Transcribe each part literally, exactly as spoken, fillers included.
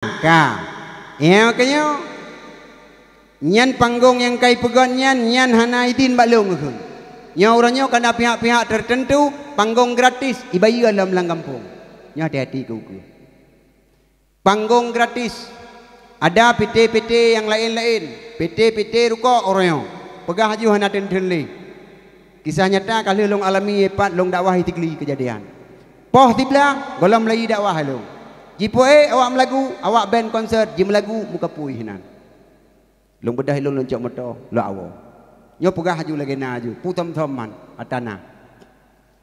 Ka. Nyang keu nyoe, nyan panggong nyang ka ipeugöt nyan, nyan hana idin bak lôn kheun. Nyoe uroe nyoe kana pihak-pihak tertentu, panggong gratis, ibayeue lom lam gampông. Nyoe hati-hati keu ukeue. Panggong gratis. Ada PT-PT nyang laén-laén, PT-PT rukok uroe nyoe. Peugah aju hana teun-teun lé. Kisah nyata ka lheueh lôn alami, ipat lôn dakwah i Sigli keujadian. Poh siblaih, gohlom lagi dakwah lôn. Jipoe awak meulagu, awak band konsert jimeulagu meukapeue hinan. Lôn beudôh ilôn lôn cok moto, lôn awoe. Nyoe peugah aju lagèe na aju, pu thom-thom man, ata na.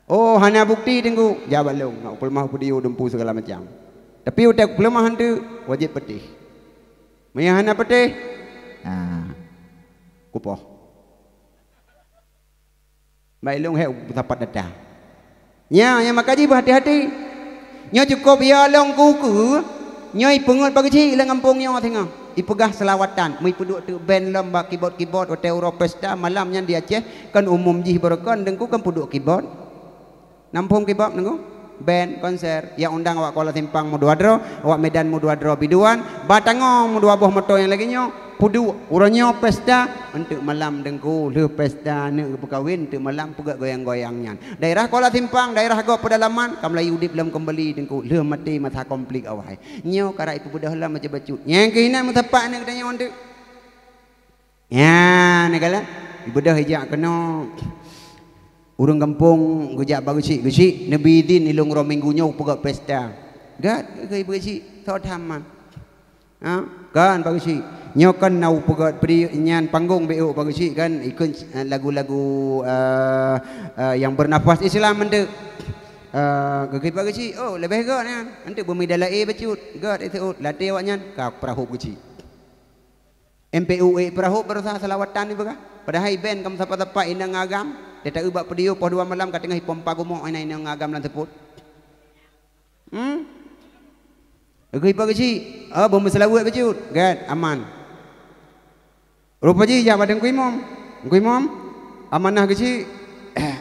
Oh, hana bukti Teungku, jak bak lôn, ngon peuleumah video dumpu segala macam. Tapi watèe peuleumah hantu, wajéb peuteh. Meunyo hana peuteh, ha, kupoh. Baik lôn hek sapat data. Nya, nyang maka jih beuhati-hati. Nyoe cukôp ya lôn keu ukeue, nyoe ipeungeut bak geuchik lam gampông nyoe singoh. Ipeugah seulawatan, meupeuduek teuk band lom bak kibot-kibot watèe uroe pesta malam nyan di Aceh, kan umum jih barokon Teungku kan peuduek kibot. Nam phom kibot Teungku? Band, konser, nyang undang awak Kuala Simpang meudua droe, awak Medan meudua droe biduan, bak tangoe meudua boh moto nyang lagèe nyoe, peuduek, uroe nyoe pesta, enteuk malam Teungku, lheueh pesta aneuk geupeukawen, enteuk malam peugöt goyang-goyang nyan. Daerah Kuala Simpang, daerah gob peudalaman, ka mulai udép lom keumbali Teungku, lheueh maté masa konflik awai. Nyoe karap ipeubeudôh lom macam bacut. Nyang keuh inan meusapat aneuk geutanyoe enteuk. Nyan, neukalon, ibeudôh ijak keunoe. Ureueng gampông geujak bak geuchik, "Geuchik, neubi idin ilôn uroe Minggu nyoe peugöt pesta." "Gèt," kheun bak geuchik, "soe that man?" "Ha? Kon bak geuchik. Nyoe kon na peugöt pri nyan panggong beuh bak geuchik kan, ikheun, eh, lagu-lagu, eh, eh, nyang bernafas Islam enteuk." Eh, geukheun bak geuchik, "Oh, leubeh gèt nyan. Enteuk beumida laé bacut. Gèt iseuôt, latèe awaknyan." Ka peurahop geuchik. M P U E peurahop baroesa seulawatan ipeugah. Padahai band ka meusapat-sapat inong agam, teuta bak video poh dua malam ka teungoh ipompa geumoe inong agam lam seupôt. Hmm? Geukheun bak geuchik, "Oh, beumeuseulaweuet bacut." "Gèt, aman." Rupa jih jak bak Teungku Imum. "Teungku Imum, amanah geuchik,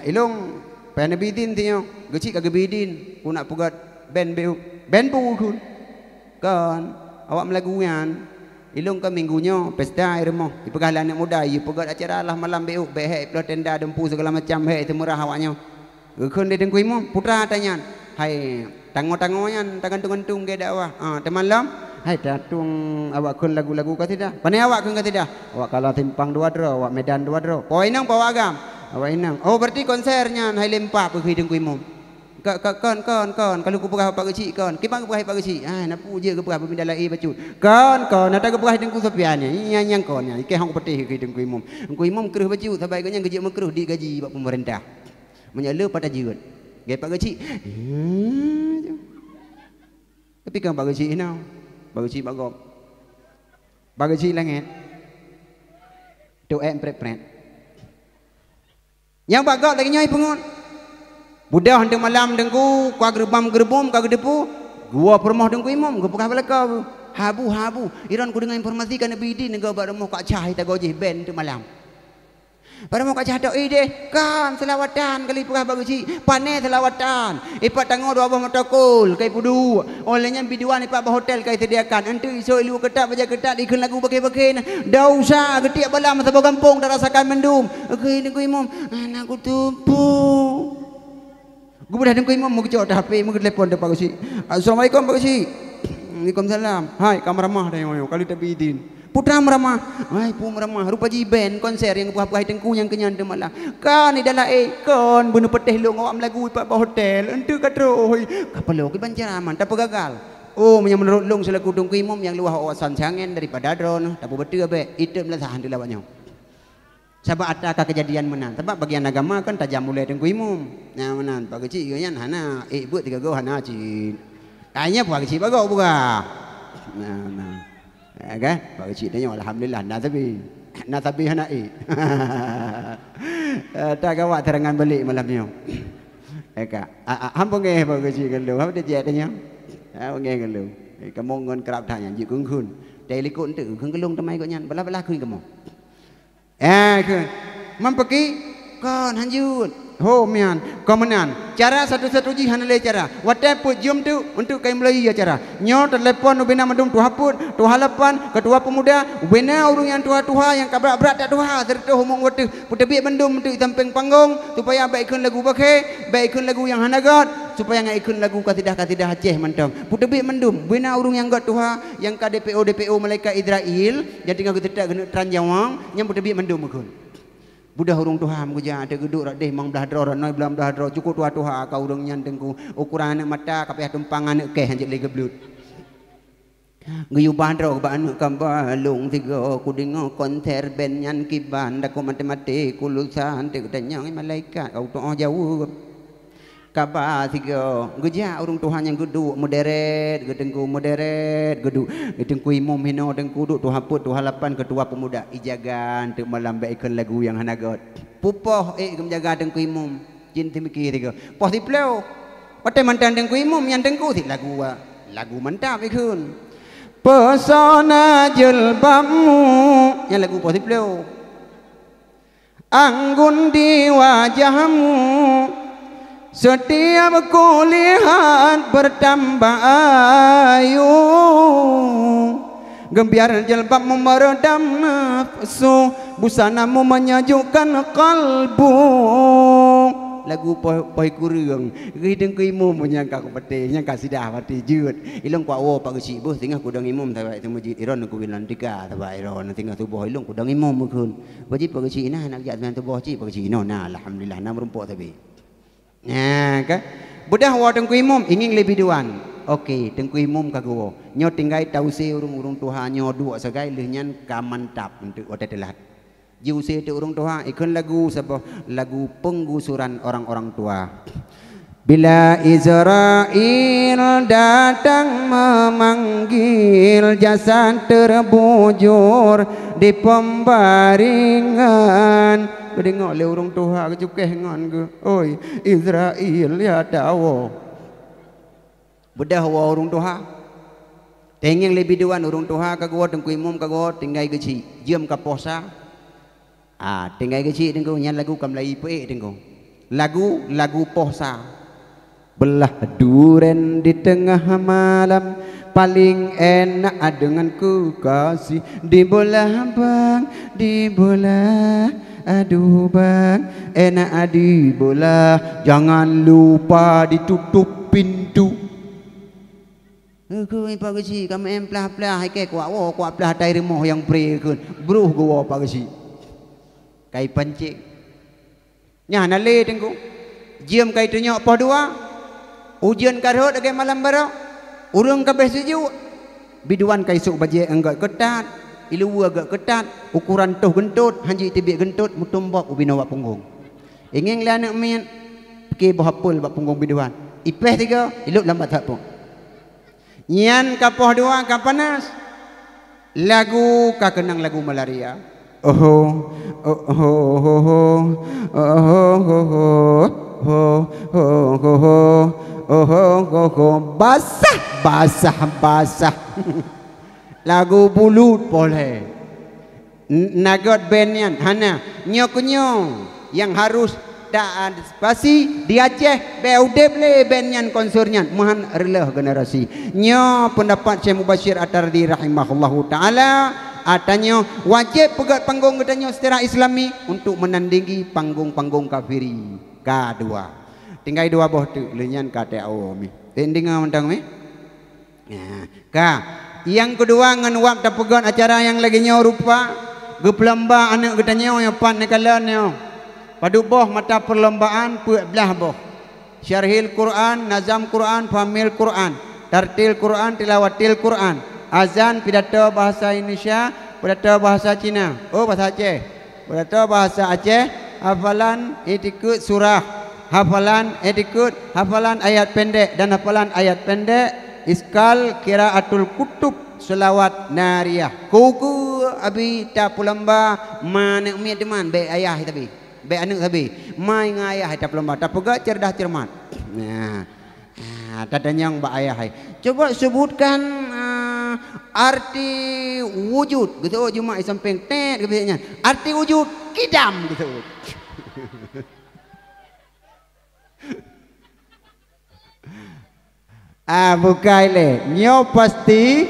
ilôn payah neubi idin sinyoe." Geuchik ka geubi idin, "Ku nak peugöt band beuh." "Band peue kheun?" "Kon, awak meulagu nyan. Ilôn ka Minggu nyoe pesta i rumoh. Ipeugah lé aneuk muda, ipeugöt acara lah malam beuh, bèk hèk iploh tenda dumpu segala macam, hèk iteumurah awaknyoe." Geukheun lé Teungku Imum, "Putra ata nyan. Hai, tangoe-tangoe nyan tagantung-gantung lagèe dakwah. Ah, teuma lom, hai, tatueng awak kheun lagu-lagu kasidah." "Pané awak kheun kasidah?" "Awak Kuala Simpang dua droe, awak Medan dua droe." "Po inong po awak agam?" "Awak inong." "Oh, berarti konser nyan hai lé meupat," geukheun Teungku Imum. "Ka, ka, kon, kon, kon, ka lôn kupeugah bak geuchik kon." "Kiban geupeugah bak geuchik?" "Ah, na peue jeuet geupeugah beumida laé bacut." "Kon, kon, ata geupeugah Teungku Sofyan nyan, nyan, nyan kon nyan. Ikèh hong peuteh," geukheun Teungku Imum. Teungku Imum kreueh bacut, sabab gobnyan geujeuet meukreueh di gaji bak pemerintah. Meunyoe le pat tajeuet. Gèt bak geuchik. Tapi kan bak geuchik hinoe. Bak geuchik bak gob. Bak geuchik langèt. Tok èk prèt-prèt. Nyang bak gob lagèe nyoe ipeungeut. Beudôh enteuk malam Teungku, ka geureubam-geureubum, ka geudeupu. Geuwoe peurumoh Teungku Imum, geupeugah bak lakoe. "Habu, habu, iron kudeungoe informasi ka neubi idin neugoe bak rumoh Kak Cah, ita goe jih band enteuk malam." Padahai ka cah tok ideh, kan seulawatan kali peugah bak geuchik, pané seulawatan. Ipat tangoe dua boh motokol, kai peuduek. Óh lheueh nyan biduan ipat bak hotel kai sediakan. Enteuk isok ilu keutat, bajèe keutat, ikheun lagu bakeh-bakeh na. Desya geutiek bala meusaboh gampông tarasakan mandum. Geukheun Teungku Imum, "Aneuk kuteupeu." Geubeudôh Teungku Imum meucok teuh H P, meutelepon teuh Pak Geuchik. "Assalamualaikum Pak Geuchik." "Waalaikumsalam." "Hai, ka meuramah dah nyoe, ka lheueh tabi idin." "Peue teuma meuramah?" "Hai, peue meuramah? Rupa jih band konser nyang geupeugah-peugah Teungku nyang keunyan teuma lah. Kan idah laén, kon beuneupeuteh lôn awak meulagu ipat bak hotel. Enteuk ka troh, hoi. Ka peulo kiban cara man, tapeugagal." "Oh, meunyoe meunurot lôn seulaku Teungku Imum nyang luwah awak san siangen daripada droeneuh, tapeubeutôi bèk, item lasah hantu lawat nyoe." Sabab ata ka keujadian meunan. Sabab bagian agama kan tajam ulèe Teungku Imum. Nah, meunan. Pak Geuchik geuh nyan hana. Ék beuet tiga goe hana cit. Kayaknya Pak Geuchik bagoe buka. Nah, nah. Ya kan? Pak Geuchik tanyong, alhamdulillah, na sabe. Na sabe hana ék. Eh, tak gawat serangan balik malam nyoe. Eh, Kak. Ah, ah, ham beungèh Pak Geuchik ngon lôn. Ham teujiet tanyong. Ah, beungèh ngon lôn. Eh, kamoe ngon krab that nyan jeuet kheun-kheun. Tai likot enteuk kheun keu lôn teuma ikot nyan. Balah-balah kheun kamoe. Eh, kheun. Man peuki? Kon, hanjeuet. Ho mian, kon meunan. Cara satu-satu jih hana lé cara. Watée peuet jeuem teuk, eunteuk kai mulai ya cara. Nyoe teulepon ubena mandum tuha peuet, tuha lapan, ketua pemuda, ubena ureuëng nyang tuha-tuha nyang ka brat-brat that tuha, seureutôh umong wateuh. Peuteubiet mandum eunteuk sampéng panggong, supaya bék ikheun lagu bakhe, bék ikheun lagu nyang hana gét, supaya ngat ikheun lagu kasidah-kasidah Aceh mantong. Peuteubiet mandum, ubena ureuëng nyang gét tuha, nyang ka D P O, D P O malaikat Israel, nyang teungoh geuteutak keuneuk tran nyawöng, nyan peuteubiet mandum ikheun. Beudôh ureuëng tuha meugeujak, teuk geuduek rot deh limong blaih droe, rot noe limong blaih droe, cukôp tuha-tuha ka ureuëng nyan teungku. Ukuran aneuëk mata ka payah tumpang aneuëk keh hanjeuet lé geubleut. Geuyue ba droe bak aneuëk kamba lôn sigoe, kudeungoe konser ben nyan kiban, takot maté-maté kululsa, teuk tanyong malaikat, ka utôh jaweueb. Kaba sigoe, geujak ureuëng tuha nyang geuduek meuderet, geuteungku meuderet, geuduek, geuteungku imum hinoe teungku duek tuha peuet, tuha lapan, ketua pemuda, ijaga teuk malam bék ikheun lagu nyang hana gét. Pupoh ék geumeujaga teungku imum, jin teumiki sigoe. Poh siploh, watée mantong teungku imum nyang teungku sit lagu, lagu mantap ikheun. Pesona jilbabmu, nyang lagu poh siploh. Anggun di wajahmu, setiap kulihat bertambah ayu. Geumbiar jilbabmu meredam nafsu, busanamu menyejukkan kalbu. Lagu poh, poh kureueng, geuh teungku imum nyang ka kupatéh, nyang ka sidah patéh jeuet. Ilong kuwoe pak geuchik beuh, singoh kudong imum sabat teumeujid, iron kubilang tika sabat iron, singoh suboh ilong kudong imum meukeun. Wajéb peugeusik na, hana geujak sinan tuboh cit peugeusik inoe na, alhamdulillah na meurumpok sabe. Nah, ka. Beudôh woe teungku imum, ingieng lé biduan. Oke, teungku imum ka geuwoe. Nyoe tinggai tause ureuëng-ureuëng tuha nyoe duek sagai lheueh nyan ka mantap eunteuk watée teulat. Jiuse teuk ureuëng tuha, ikheun lagu saboh lagu penggusuran orang-orang tua. Bila Israel datang memanggil, jasad terbujur di pembaringan. Geudeungoe lé ureuëng tuha geucukéh ngon geu, "Oi, Israel ya tawoe." Beudôh woe ureuëng tuha. Teungieng lé biduan ureuëng tuha ka geuwoe, teungku imum ka geuwoe, tinggai geuchik. Jeuem ka poh sa. Ah, tinggai geuchik teungku, nyan lagu ka mulai peuék teungku. Lagu, lagu poh sa. Belah duren di tengah malam, paling enak dengan kekasih. Dibelah bang, dibelah, aduh bang, enak dibelah. Jangan lupa ditutup pintu. Heukeue Pak Geuchik, ka meu'en plah-plah, ikée kuak woe, kuak plah tai rumoh nyang pré kheun. Broh geuwoe Pak Geuchik. Kai pancéng. Nyan na lé teungku. Jeuem kai tunyok poh dua. Ujeuen ka rhot lagée malam baroe. Ureuëng ka béh sijuek. Biduan kai sôk bajée nyang gét keutat. Iluweue gét keutat. Ukuran toh geuntot, han jeuet teubiet geuntot, meutumbok ubinoe bak punggong. Ingieng lé aneuëk miet, pike boh apel bak punggong biduan. Ipéh tiga, ilot lam batat pun. Nyan ka poh dua ka panas. Lagu ka keunong lagu malaria. Oho, oho, oho, oho, oho, oho, oho, oho, oho, basah, basah, basah. Lagu bulut poleh. N-, na gét band nyan, hana. Nyoe keuh nyoe nyang harus taantisipasi di Aceh, bék udeb lé band nyan, konser nyan, meuhan reuloh generasi. Nyoe peundapat Syekh Mubashir At-Tardi rahimahullahu taala, atanyoe wajéb peugét panggong geutanyoe secara islami untuk menandingi panggong-panggong kafiri. Ka dua. Tinggai dua boh teuk, lheueh nyan ka teuh awö mi. Teudeungoe mantong mi? Nah, ka. Nyang keudua, ngon wab tapeugét acara nyang lagée nyoe rupa, geupeulomba aneuëk geutanyoe nyang pat neukalon nyoe. Padub boh mata peulombaan peuet blaih boh. Syarhil Quran, Nazam Quran, Fahmil Quran, Tartil Quran, Tilawatil Quran, Azan, pidato bahasa Indonesia, pidato bahasa Cina, oh, bahasa Aceh. Pidato bahasa Aceh, hafalan i'tiqad surah, hafalan i'tiqad, hafalan ayat pendek dan hafalan ayat pendek, iskal qiraatul kutub, selawat nariyah. Keu-keu abi tapeulomba, ma aneuëk miet teuma, bék ayah tapi, bék aneuëk tapi. Ma ngon ayah tapeulomba, tapeugét cerdas cermat. Nah. Ah, tatanyong bak ayah hai. Coba sebutkan, ah, arti wujud. Geuseuôt jumak di sampéng, tet, geubeuet nyan. Arti wujud, kidam geuseuôt. Ah, bukai lé. Nyoe pasti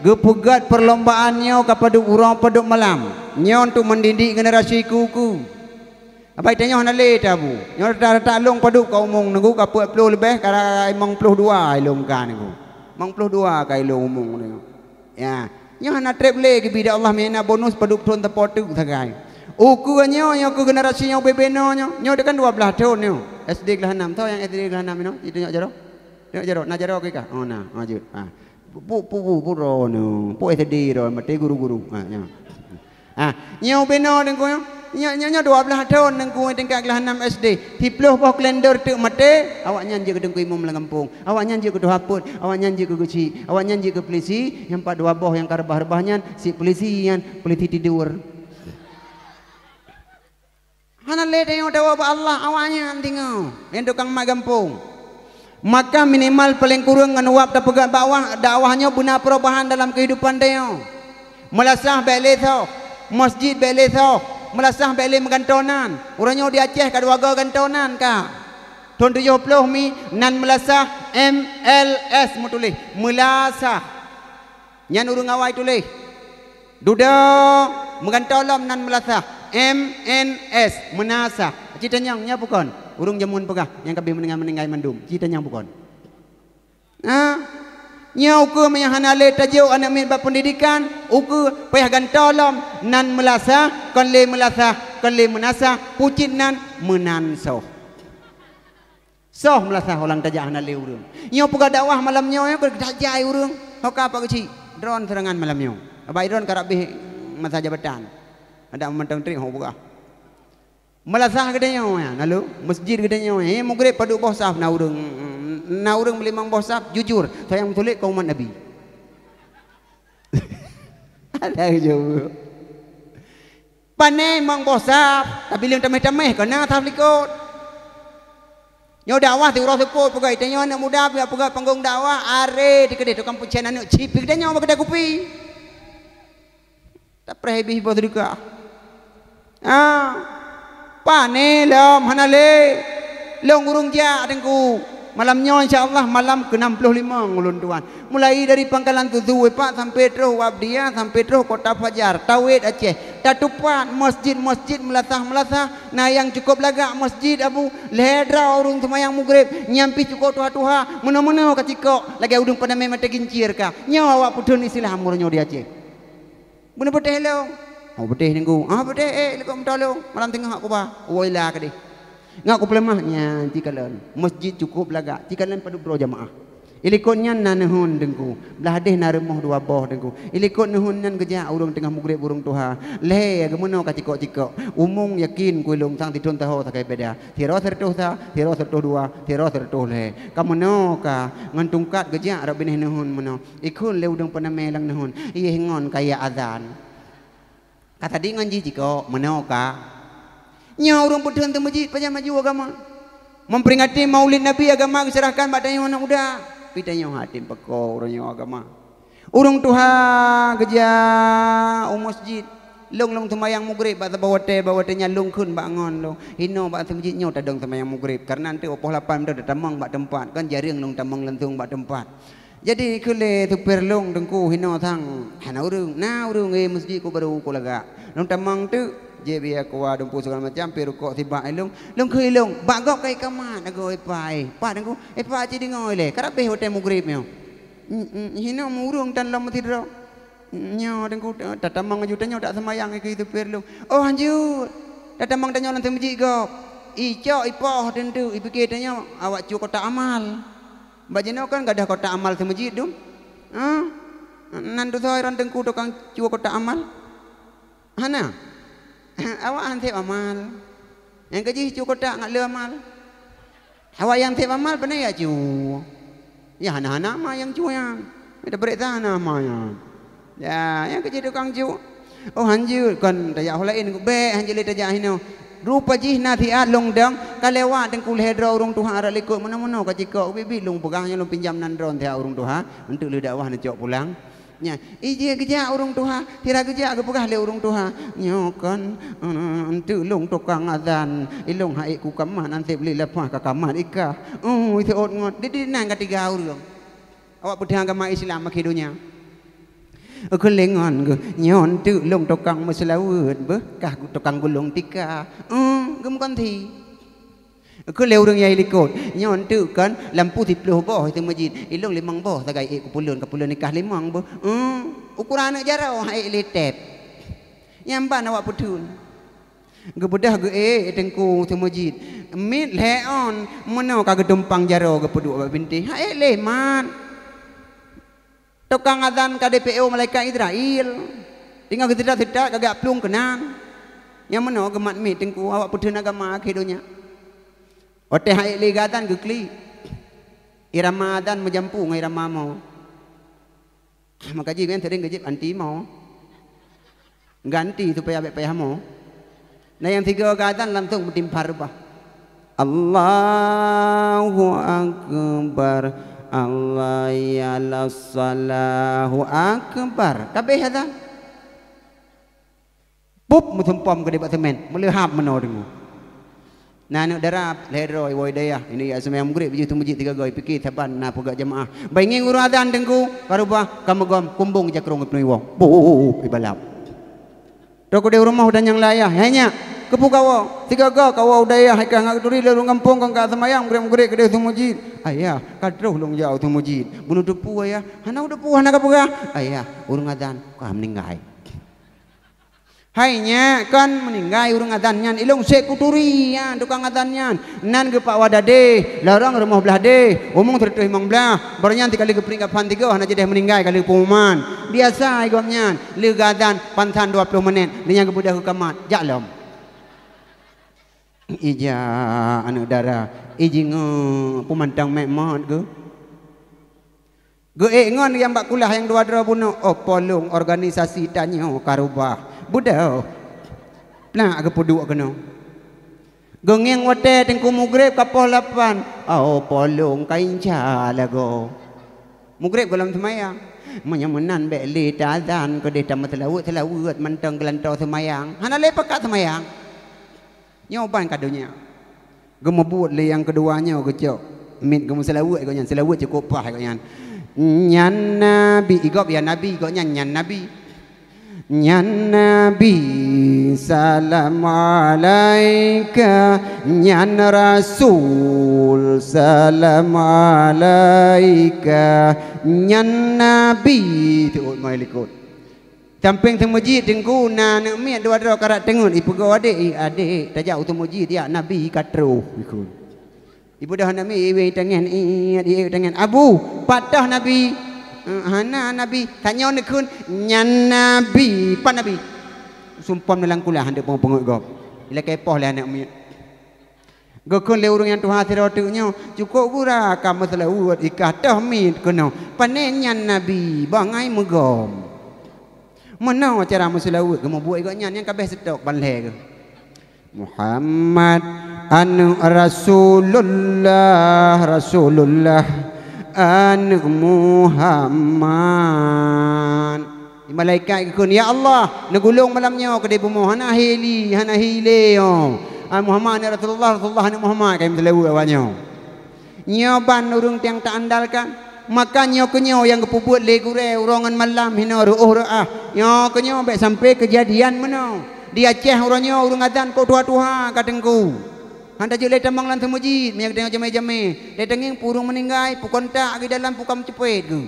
geupeugét perlombaan nyoe ka padub uroe padub malam. Nyoe untuk mendidik generasi ku-ku. Abai tanyoe hana lé tabu. Nyoe rata-rata lôn padub ka umong nunggu ka peuet ploh leubeh, ka limong ploh dua ilong ka nunggu. Limong ploh dua ka ilong umong nunggu. Ya, nyoe hana treb lé geubi dak Allah meuhina bonus padub thon teupot teuk sagai. Ukeue nyoe, nyoe keu generasi nyang bubena nyoe. Nyoe kan dua blaih thon nyoe. S D kelas enam. Tho nyang S D kelas enam nyoe? Itu nyok jaroe. Nyok jaroe, na jaroe keu kah? Oh, na. Ha, jeuet. Ha. Pu, pu, pu, pu, pu, ro nyoe. Pu S D ro, maté guru-guru. Ha, nyoe. Ah, nyoe bubena Teungku nyoe. Nyoe, nyoe, nyoe dua blaih thon Teungku tingkat kelas enam S D. Siploh boh kalender teuk maté, awaknyan jeuet keu Teungku Imum lam gampông. Awaknyan jeuet keu tuha peuet, awaknyan jeuet keu geuchik, awaknyan jeuet keu polisi, nyang pat dua boh nyang ka reubah-reubah nyan, si polisi nyan, polisi tidur. Hana lé tanyoe tawoe bak Allah, awaknyan tingoe, nyang tukang mat gampông. Maka minimal paleng kureueng ngon uap tapeugah dakwah, dakwah nyoe beuna perubahan dalam keuhidupan tanyoe. Meulasah bék lé soh, masjid bék lé soh, meulasah bék lé meugantoe nan. Uroe nyoe di Aceh ka dua goe gantoe nan ka. Thon tujoh ploh mi nan meulasah M L S meutuléh, meulasah. Nyan ureuëng awai tuléh. Dudoe meugantoe lom nan meulasah, M N S, meunasah. Ci tanyong nyoe bukon? Ureuëng jameun peugah nyang ka abéh meuninggai-meuninggai mandum. Ci tanyong bukon? Ha? Nyoe ukeue meunyo hana lé tajok aneuëk miet bak peundidikan, ukeue payah gantoe lom nan meulasah, kon lé meulasah, kon lé meunasah, pucit nan meunansoh. Soh meulasah ulang tajak hana lé ureuëng. Nyoe peugah dakwah malam nyoe, nyoe keu tajai ureuëng. Ho ka Pak Geuchik, droen seurangan malam nyoe. Abai droen karab abéh masa jabatan. Adak mantong trép ho peugah. Meulasah geutanyoe nyan, lalu masjid geutanyoe, eh, mugreb padub boh saf na ureuëng, na ureuëng meulimong boh saf, jujur, sayang meutulék keu umat Nabi. Ada jaweueb. Pane limong boh saf, tapi leueng tameh-tameh keunan saf likot. Nyoe dakwah siuroe seupôt peugah, tanyoe aneuëk muda piak peugah panggong dakwah, aré teukeudeh tukang peucen aneuëk cip geutanyoe bak keudè kupi. Tapreh bih boh seudeukah. Ah, pane lom hana lé. Lôn ureuëng jak Teungku. Malam nyoe insya Allah malam keu enam puluh lima ulôn tuan. Mulai dari Pangkalan Susu Wepak sampai troh Wabdia sampai troh Kota Fajar, Tawet Aceh. Tatupat masjid-masjid meulasah-meulasah, na nyang cukôp lagak masjid Abu, lhée droe ureuëng seumayang mugreb, nyan pih cukôp tuha-tuha, meunoe-meunoe ka cikok, lagée udeueng peunamé maté gincir ka. Nyoe awak peutheun Islam uroe nyoe di Aceh. Beuna peutéh lôn. Oh, peutéh Teungku. Ah, peutéh, eh, likot meutalong. Malam teungoh hak kuba. Woe ila keudeh. Ngat kupeuleumah nyan, ci kalon. Masjid cukôp lagak. Ci kalon padub droe jamaah. Ilikot nyan na neuheun Teungku. Blah deh na rumoh dua boh Teungku. Ilikot neuheun nyan geujak ureuëng teungoh mugreb ureuëng tuha. Lhée geumeunoe ka cikok-cikok. Umong yakin ku ilong sang tithon taho sagai beda. Sidroe sireutôh sa, sidroe sireutôh dua, sidroe sireutôh lhée. Ka meunoe ka ngon tungkat geujak rot binéh neuheun meunoe. Ikheun lé udeueng peunamé lam neuheun, iéh ngon kaya azan. Ka tadi ngon jih jikok, meunoe ka. Nyoe ureuëng peutheun teumeujit pajan maju agama. Memperingati Maulid Nabi agama geuserahkan bak tanyoe aneuëk muda. Pi tanyoe hatem peuko uroe nyoe agama. Ureuëng tuha geujak u masjid. Lôn, lôn seumayang mugreb bak saboh watée, bak watée nyan lôn kheun bak ngon lôn. Hinoe bak teumeujit nyoe tadong seumayang mugreb. Kareuna eunteuk poh lapan meudoe tatamong bak teumpat. Kan jareueng lôn tamong langsong bak teumpat. Jadi kheun lé supir lôn Teungku hinoe sang hana ureuëng. Na ureuëng, eh, masjid ku barô ku lagak. Lôn tamong teuk, jép ie kuah dumpeue segala macam, pi rukok sibak ilong. Lôn kheun ilong, bak gob ka ikamat agoe ipa, eh. Pat Teungku, eh, pat ci deungoe ilée. Karab abéh watée mugreb nyoe. Hinoe meu ureuëng tan lom meusidroe. Nyoe Teungku, tatamong aju tanyoe dak seumayang keu supir lôn. Oh, hanjeuet. Tatamong tanyoe lam teumeujit gob. Icok ipoh teunteuk, ipike tanyoe awak cue kotak amal. Bak jinoe kan gadôh kotak amal teumeujit dum? Hah? Nan tusoe ron Teungku tukang cue kotak amal? Hana. Awak han sép amal. Nyang keujih cue kotak ngat le amal. Awak nyang sép amal pane ya cue. Ya hana-hana ma nyang cue nyan. Tabrék sa hana ma nyan. Ya, nyang keujih tukang cue. Oh, hanjeuet kon tajak ho laén, bék hanjeuet lé tajak hinoe. Rupa jih nasihat lôn dong, ka lewat Teungku lhée droe ureuëng tuha rot likot meunoe-meunoe ka cikok, ubit-ubit lôn peugah nyoe lôn pinjam nan droe nasihat ureuëng tuha, eunteuk lé dakwah neucok pulang. Nyan, ijih geujak ureuëng tuha, sira geujak geupeugah lé ureuëng tuha, nyoe kon, eh, eunteuk lôn tukang azan, ilong hai ku kamat, anseb lé leupah ka kamat ikah. Oh, iseuôt ngon, di, di nan ka tiga ureuëng. Awak peutuhan agama Islam akhé donya. Keulengon geuh, nyoe teuk lôn tukang meuseulaweuet beuh, kah tukang gulong tika. Eum, geumeukanti. Keu lé ureuëng nyang likot, nyoe teuk kan lampu siplôh boh teumeujit, ilong limong boh sagai ék keupeulon, keupeulon nikah limong beuh. Eum, ukuran aneuëk jaroe han ék lé tép. Nyang ban awak peutuhan. Geubeudôh geuék teungku teumeujit. Miet lhée ôn, meunoe ka geutumpang jaroe geupeuduek bak bintéh. Han ék lé mat. Tukang azan ka D P O malaikat Israel. Tinggai geuseutôt-seutôt ka geujak plueng keunan. Nyang meunoe geumat miet teungku awak peutuhan agama akhé donya. Watée han ék lé geuazan geuklik. Irama azan meujampu ngon irama mo. Maka jih nyan seuring geujieb anti mo. Ganti supaya bék payah mo. Nah, nyang sigoe geuazan langsong meutimpa reubah. Allahu Akbar, Allah ya Allahu Akbar. Kabéh azan. Pup, meusumpom keudeh bak seumén, meuleuhab meunoe deungoe. Na aneuëk dara lhée droe woe dayah, ini ya seumayang meugreb jih teumeujit tiga goe, pike saban na peugah jeumaáh. Bai ngieng ureuëng azan teungku, ka reubah, ka meugom, kumbong jakrong ipeunoh iwoe. Pup, ibalap. Trok keudeh u rumoh dan nyang layah, hai nyak, keupeue kawoe? Tiga goe kawoe u dayah, hai ka ngat geuturi lé ureuëng gampông kon ka seumayang meugreb-meugreb keudeh teumeujit. Ayah, ka troh lôn jak u teumeujit. Bunoe teupeu ayah, hana teupeu hana ka peugah. Ayah, ureuëng azan ka meuninggai. Hai nyak, kon meuninggai ureuëng azan nyan, ilong sek kuturi nyan tukang azan nyan. Nan geupak wadadeh, lorong rumoh blah deh, umong sireutoh limong blah. Baroe nyan sikali geupeuringkat phan tigoe hana jadeh meuninggai ka lheueh peumuman. Biasa igom nyan, lheueh geuazan pansan dua ploh menit, lheueh nyan geubeudôh geukamat, jak lom. Ija aneuëk dara, ijingeuk peumantong mék mot geuh. Geuék ngon nyang bak kulah nyang dua droe bunoe, oh polong organisasi tanyoe ka reubah. Beudôh. Plak geupeuduek keunoe. Geungieng watée teungku meugreb ka poh lapan, oh polong ka inca lagoe. Meugreb gohlom seumayang. Meunyoe meunan bék lé taazan keudeh tameuseulaweuet-seulaweuet mantong geulantoe seumayang. Hana lé pakat seumayang. Nyoe ban ka donya. Geumeubuet lé nyang keudua nyoe geucok miet geumeuseulaweuet gobnyan, seulaweuet cukôp paih gobnyan. Nyan nabi, igob ya nabi, gobnyan nyan nabi. Nyan nabi, salam alaika, nyan rasul, salam alaika, nyan nabi, teuôt mai likot. Sampéng teumeujit teungku na aneuëk miet dua droe karab teungeut, ipeugoe adék, "Ih adék, tajak u teumeujit jak nabi ka troh," ikheun. Ibeudôh aneuëk miet, iwé tangieng, ié tangieng, "Abu, pat toh nabi?" "Eh, hana nabi." "Tanyoe neukheun nyan nabi, pat nabi?" Sumpom na lam kulah hana peungeut-peungeut gob. Ilakée poh lé aneuëk miet. Geukheun lé ureuëng nyang tuha sidroe teuk nyoe, "Cukôp gura ka meuseulaweuet ikah toh miet keunoe. Pané nyan nabi, bangai meugom." Meunoe cara meuseulaweuet geumeubuet gobnyan nyang kabéh seutôt ban lhée geuh. Muhammad aneuëk Rasulullah, Rasulullah aneuëk Muhammad. Malaikat geukheun, "Ya Allah, neugulong malam nyoe keudeh bumoe hana hili, hana hile nyoe. Ai Muhammad aneuëk Rasulullah, Rasulullah aneuëk Muhammad, kayém seulaweuet awak nyoe." Nyoe ban ureuëng nyang ta-andalkan. Maka nyoe keunyoe nyang geupeubuet lé gurée uroe ngon malam hinoe reuôh reuah. Nyoe keunyoe bék sampoe keujadian meunoe. Di Aceh uroe nyoe ureuëng azan kok tuha-tuha ka teungku. Hana jeuet lé tamong lam teumeujit, meunyoe geutanyoe jamé-jamé. Lé tangieng peue ureuëng meuninggai, peue kontak geuh dalam peue ka meuceupet geuh.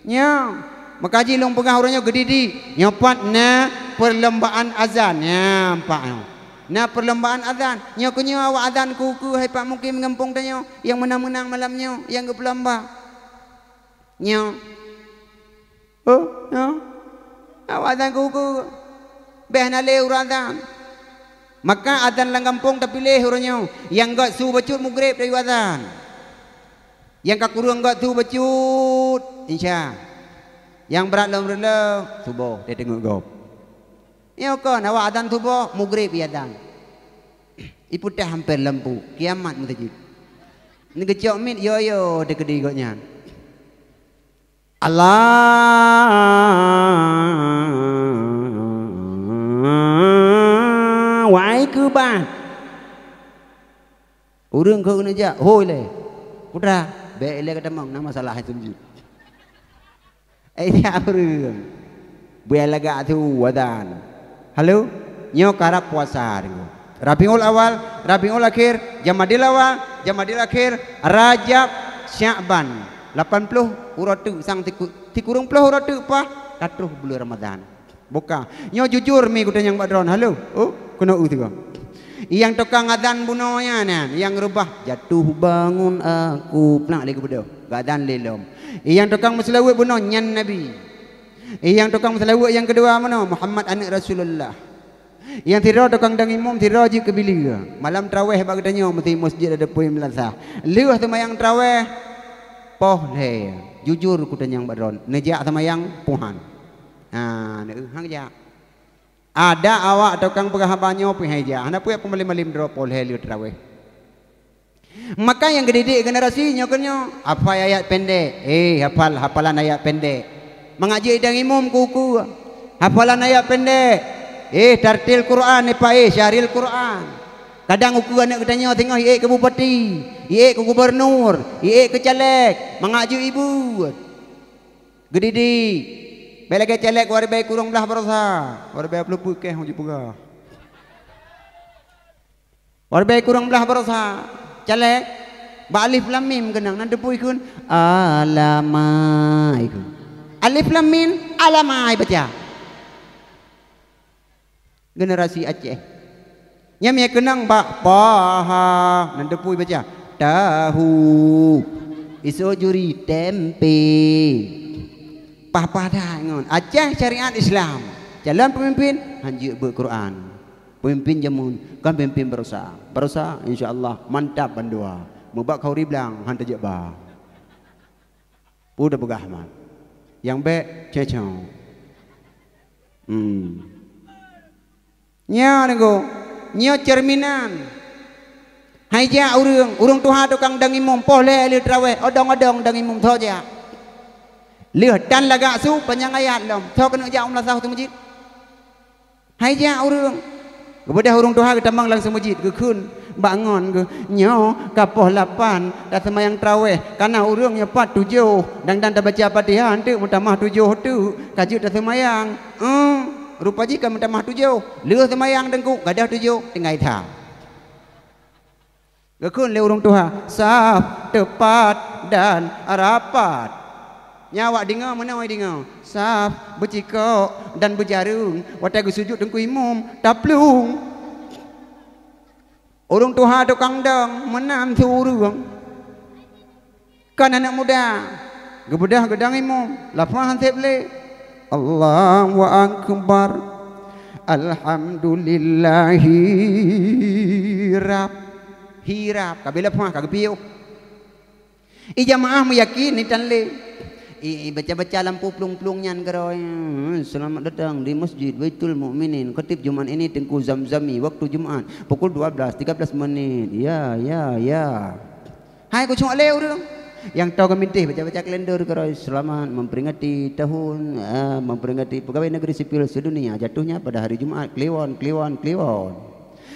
Nyoe, meukaji lôn peugah uroe nyoe geudidik. Nyoe pat na peulombaan azan. Nyoe, nampak nyoe. Na peulombaan azan. Nyoe keunyoe awak azan keu-keu hai Pak Mukim gampông tanyoe nyang meunang-meunang malam nyoe nyang geupeulomba. Nyoe. Oh, nyoe. Awak azan keu-keu. Béh na lé ureuëng azan. Maka azan lam gampông tapiléh uroe nyoe. Nyang gét su bacut mugreb tayue azan. Nyang ka kureueng gét su bacut, insya. Nyang brat lom reuleu, suboh, teuteungeut gob. Nyoe kon, awak azan suboh, mugreb iazan. Ipeutah hamper lampu, kiamat meuteujeuet. Neugeucok miet yo-yo teukeudi gobnyan. Allahu Akbar. Ureuëng keu neujak, hôi lé. Putra, bék ilée gata mong, na masalah hai teumjeuet. Eh, siapa ureuëng? Buya lagak tu azan. Halo? Nyoe karab puasa deungoe. Rabiul Awal, Rabiul Akhir, Jamadil Awal, Jamadil Akhir, Rajab, Syakban. Lapan ploh uroe teuk sang siku-, sikureueng ploh uroe teuk paih ka troh buleuen Ramadhan. Buka. Nyoe jujur mi geutanyoe bak droen. Halo? Oh, keunoe eu sigoe. Nyang tukang azan bunoe nyan, nyang reubah, "Jatuh bangun aku," plak lé geubeudôh. Geuazan lé lom. Nyang tukang meuseulaweuet bunoe nyan Nabi. Nyang tukang meuseulaweuet nyang keudua meunoe, Muhammad aneuëk Rasulullah. Nyang sidroe tukang dong imum, sidroe jeuet keu bileue. Malam traweh bak geutanyoe meusti meuseujid ada pui meulasah. Lheueh seumayang traweh, poh lhée. Jujur geutanyoe bak droen, neujak seumayang puhan. Ha, neueu hang jak. Ada awak tukang peugah haba nyoe pih hai jak. Hana peue peumalém-malém droe poh lhée lheueh traweh. Maka nyang geudidik generasi nyoe keuh nyoe, hafai ayat pendek. Eh, hafal hafalan ayat pendek. Mangat jeuet idong imum keu ukeue. Hafalan ayat pendek. Eh, tartil Quran, eh, pa, eh, syahril Quran. Kadang ukeue aneuëk geutanyoe singoh iék keu bupati, iék keu gubernur, iék keu caleg, mangat jeuet ibuet. Geudidik. Bék lagée caleg waribée kurong blaih baroesa, waribée ploh peuet keh hong jipeugah. Waribée kurong blaih baroesa, caleg, bak alif lam mim keunong, nan teupeu ikheun, alama ikheun. Alif lam mim, alama ibaca. Generasi Aceh. Nyang mie keunong bak paha, nan teupeu ibaca, tahu. Isok juri, tempe. Pah-pah that ngon Aceh syariat Islam. Calon pemimpin, han jeuet beuet Quran. Pemimpin jameun, kon pemimpin baroesa. Baroesa, insya Allah, mantap bandua. Mubak khauri blang, han tajak ba. Peue tapeugah mat. Nyang bék, cecok. Hmm. Nyoe, nyoe cerminan. Hai jak ureuëng, ureuëng tuha tukang dong imum, poh lhée lheueh traweh, odong-odong dong imum, tho jak. Lheueh tan lagak su, panyang ayat lom, tho keuneuk jak u meulasah u meuseujid. Hai jak ureuëng. Geubeudôh ureuëng tuha geutamong lam seumeujid, geukheun bak ngon geuh, "Nyoe ka poh lapan, taseumayang traweh, kana ureuëng nyoe pat tujoh, dang-dang tabaca Fatihah, eunteuk meutamah tujoh teuk, ka jeuet taseumayang." Eum, rupa jih ka meutamah tujoh, lheueh seumayang teungku, gadôh tujoh, tinggai that. Geukheun lé ureuëng tuha, "Saf teupat dan rapat." Nyan awak deungoe meunoe deungoe, saf beucikok dan beujareueng, watée geusujut teungku imum, taplueng. Ureuëng tuha tukang dong meunan siureuëng. Kon aneuëk muda, geubeudôh geudong imum, lapah han seb lé. Allahu Akbar. Alhamdulillahi Rabb. Hi Rabb, ka bèk lapah, ka geupiôh. I jamaah meuyakin, ni tan lé. I, i baca-baca lampu plueng-plueng nyan keudroe, "Selamat datang di Masjid Baitul Mukminin. Khatib Jumat ini Tengku Zamzami. Waktu Jumat pukul dua belas tiga belas menit." Ya, ya, ya. Hai keucuali lé ureuëng nyang toe geuminteh baca-baca kalender keudroe, "Selamat memperingati tahun, eh, memperingati pegawai negeri sipil sedunia jatuhnya pada hari Jumat, Kliwon, Kliwon, Kliwon."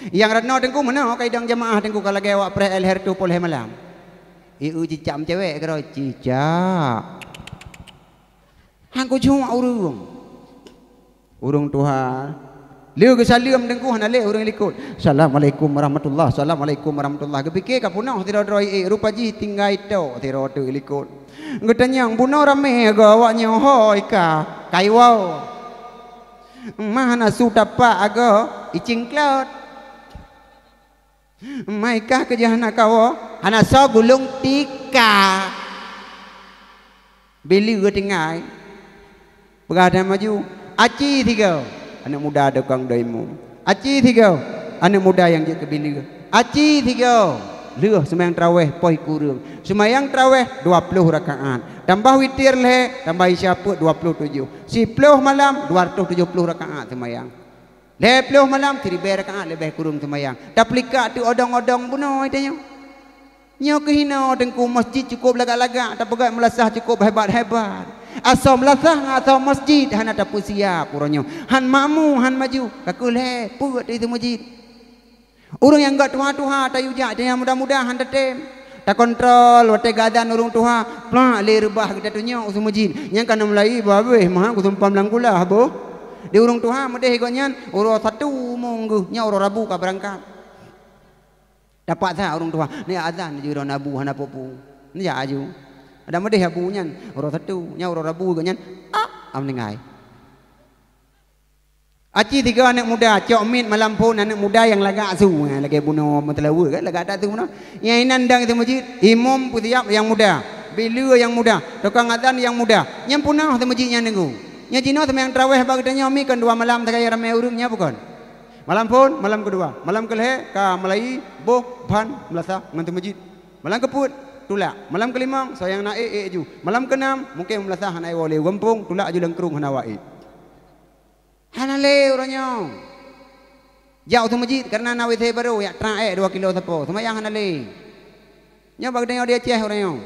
Nyang rat nyoe teungku meunoe ka idong jamaah teungku ka lagée awak preh L H R tu poh lhée malam. I eu cicak meucewek keudroe, cicak. Han keucuali ureuëng. Ureuëng tuha. Lheueh geusaleuem teungku hana lé ureuëng likot. "Assalamualaikum warahmatullah, assalamualaikum warahmatullah." Geupike ka peunoh sidroe-droe ié, rupa jih tinggai tok sidroe teuk likot. Geutanyong, "Bunoe ramé agoe awak nyoe hôi ka, kaiwoe. Mah hana su tapak agoe icingklot." Mai kah keujah hana kawoe, hana soe gulong tika. Bili geutinggai. Peugah dan maju. Aci tiga. Aneuëk muda tukang doimu. Aci tiga. Aneuëk muda nyang jeuet keu bili. Aci tiga. Lheueh seumayang traweh poh kureueng. Seumayang traweh dua ploh rakaat. Tambah witir lhée, tambah isya peuet dua ploh tujoh. Siploh malam dua ratus tujoh ploh rakaat seumayang. Lhée ploh malam, siribée rakaat leubeh kureueng seumayang. Tapeulikak teuk odong-odong bunoe tanyoe. Nyoe keuh hinoe teungku, masjid cukôp lagak-lagak, tapeugét meulasah cukôp hebat-hebat. Asoe meulasah ngon asoe masjid hana tapeusiab uroe nyoe. Han makmu, han maju, ka keuh lhée peuet di masjid. Ureuëng nyang gét tuha-tuha tayue jak, nyang muda-muda han tatem. Takontrol watée geuazan ureuëng tuha, plak lé reubah geutanyoe u seumeujid. Nyang ka na mulai babeh maha geusumpam lam kulah boh. Di ureuëng tuha meudeh gobnyan uroe satu mong geuh, nyoe uroe Rabu ka beurangkat. Dapat that ureuëng tuha, ni azan ju droe Abu hana peue-peue. Ni jak aju. Ada meudeh Abu nyan, uroe satu, nyan uroe Rabu geuh nyan, ah, am ninggai. Aci tiga aneuk muda, cok miet malam phon aneuk muda nyang lagak su, ha, lagée bunoe meuteulaweue kan, lagak that su bunoe. Nyang inan dang seumeujid, imum peusiab nyang muda, bileue nyang muda, tukang azan nyang muda. Nyang punah seumeujid nyan nunggu. Nyang jinoe seumayang taraweh bak geutanyoe mi kon dua malam sagai ramé ureuëng nyan bukon. Malam phon, malam keudua. Malam keulhée ka meulayi boh ban meulasah ngon teumeujid. Malam keupeuet, tulak. Malam keulimong, soe nyang na ék, ék ju. Malam keunam, mungken meulasah hana iwoe lé u gampông, tulak ju lam krueng hana awak ék. Hana lé uroe nyoe. Jak u teumeujid kareuna na W C barô, jak trang ék dua kilo sapo. Seumayang hana lé. Nyoe bak geutanyoe di Aceh uroe nyoe.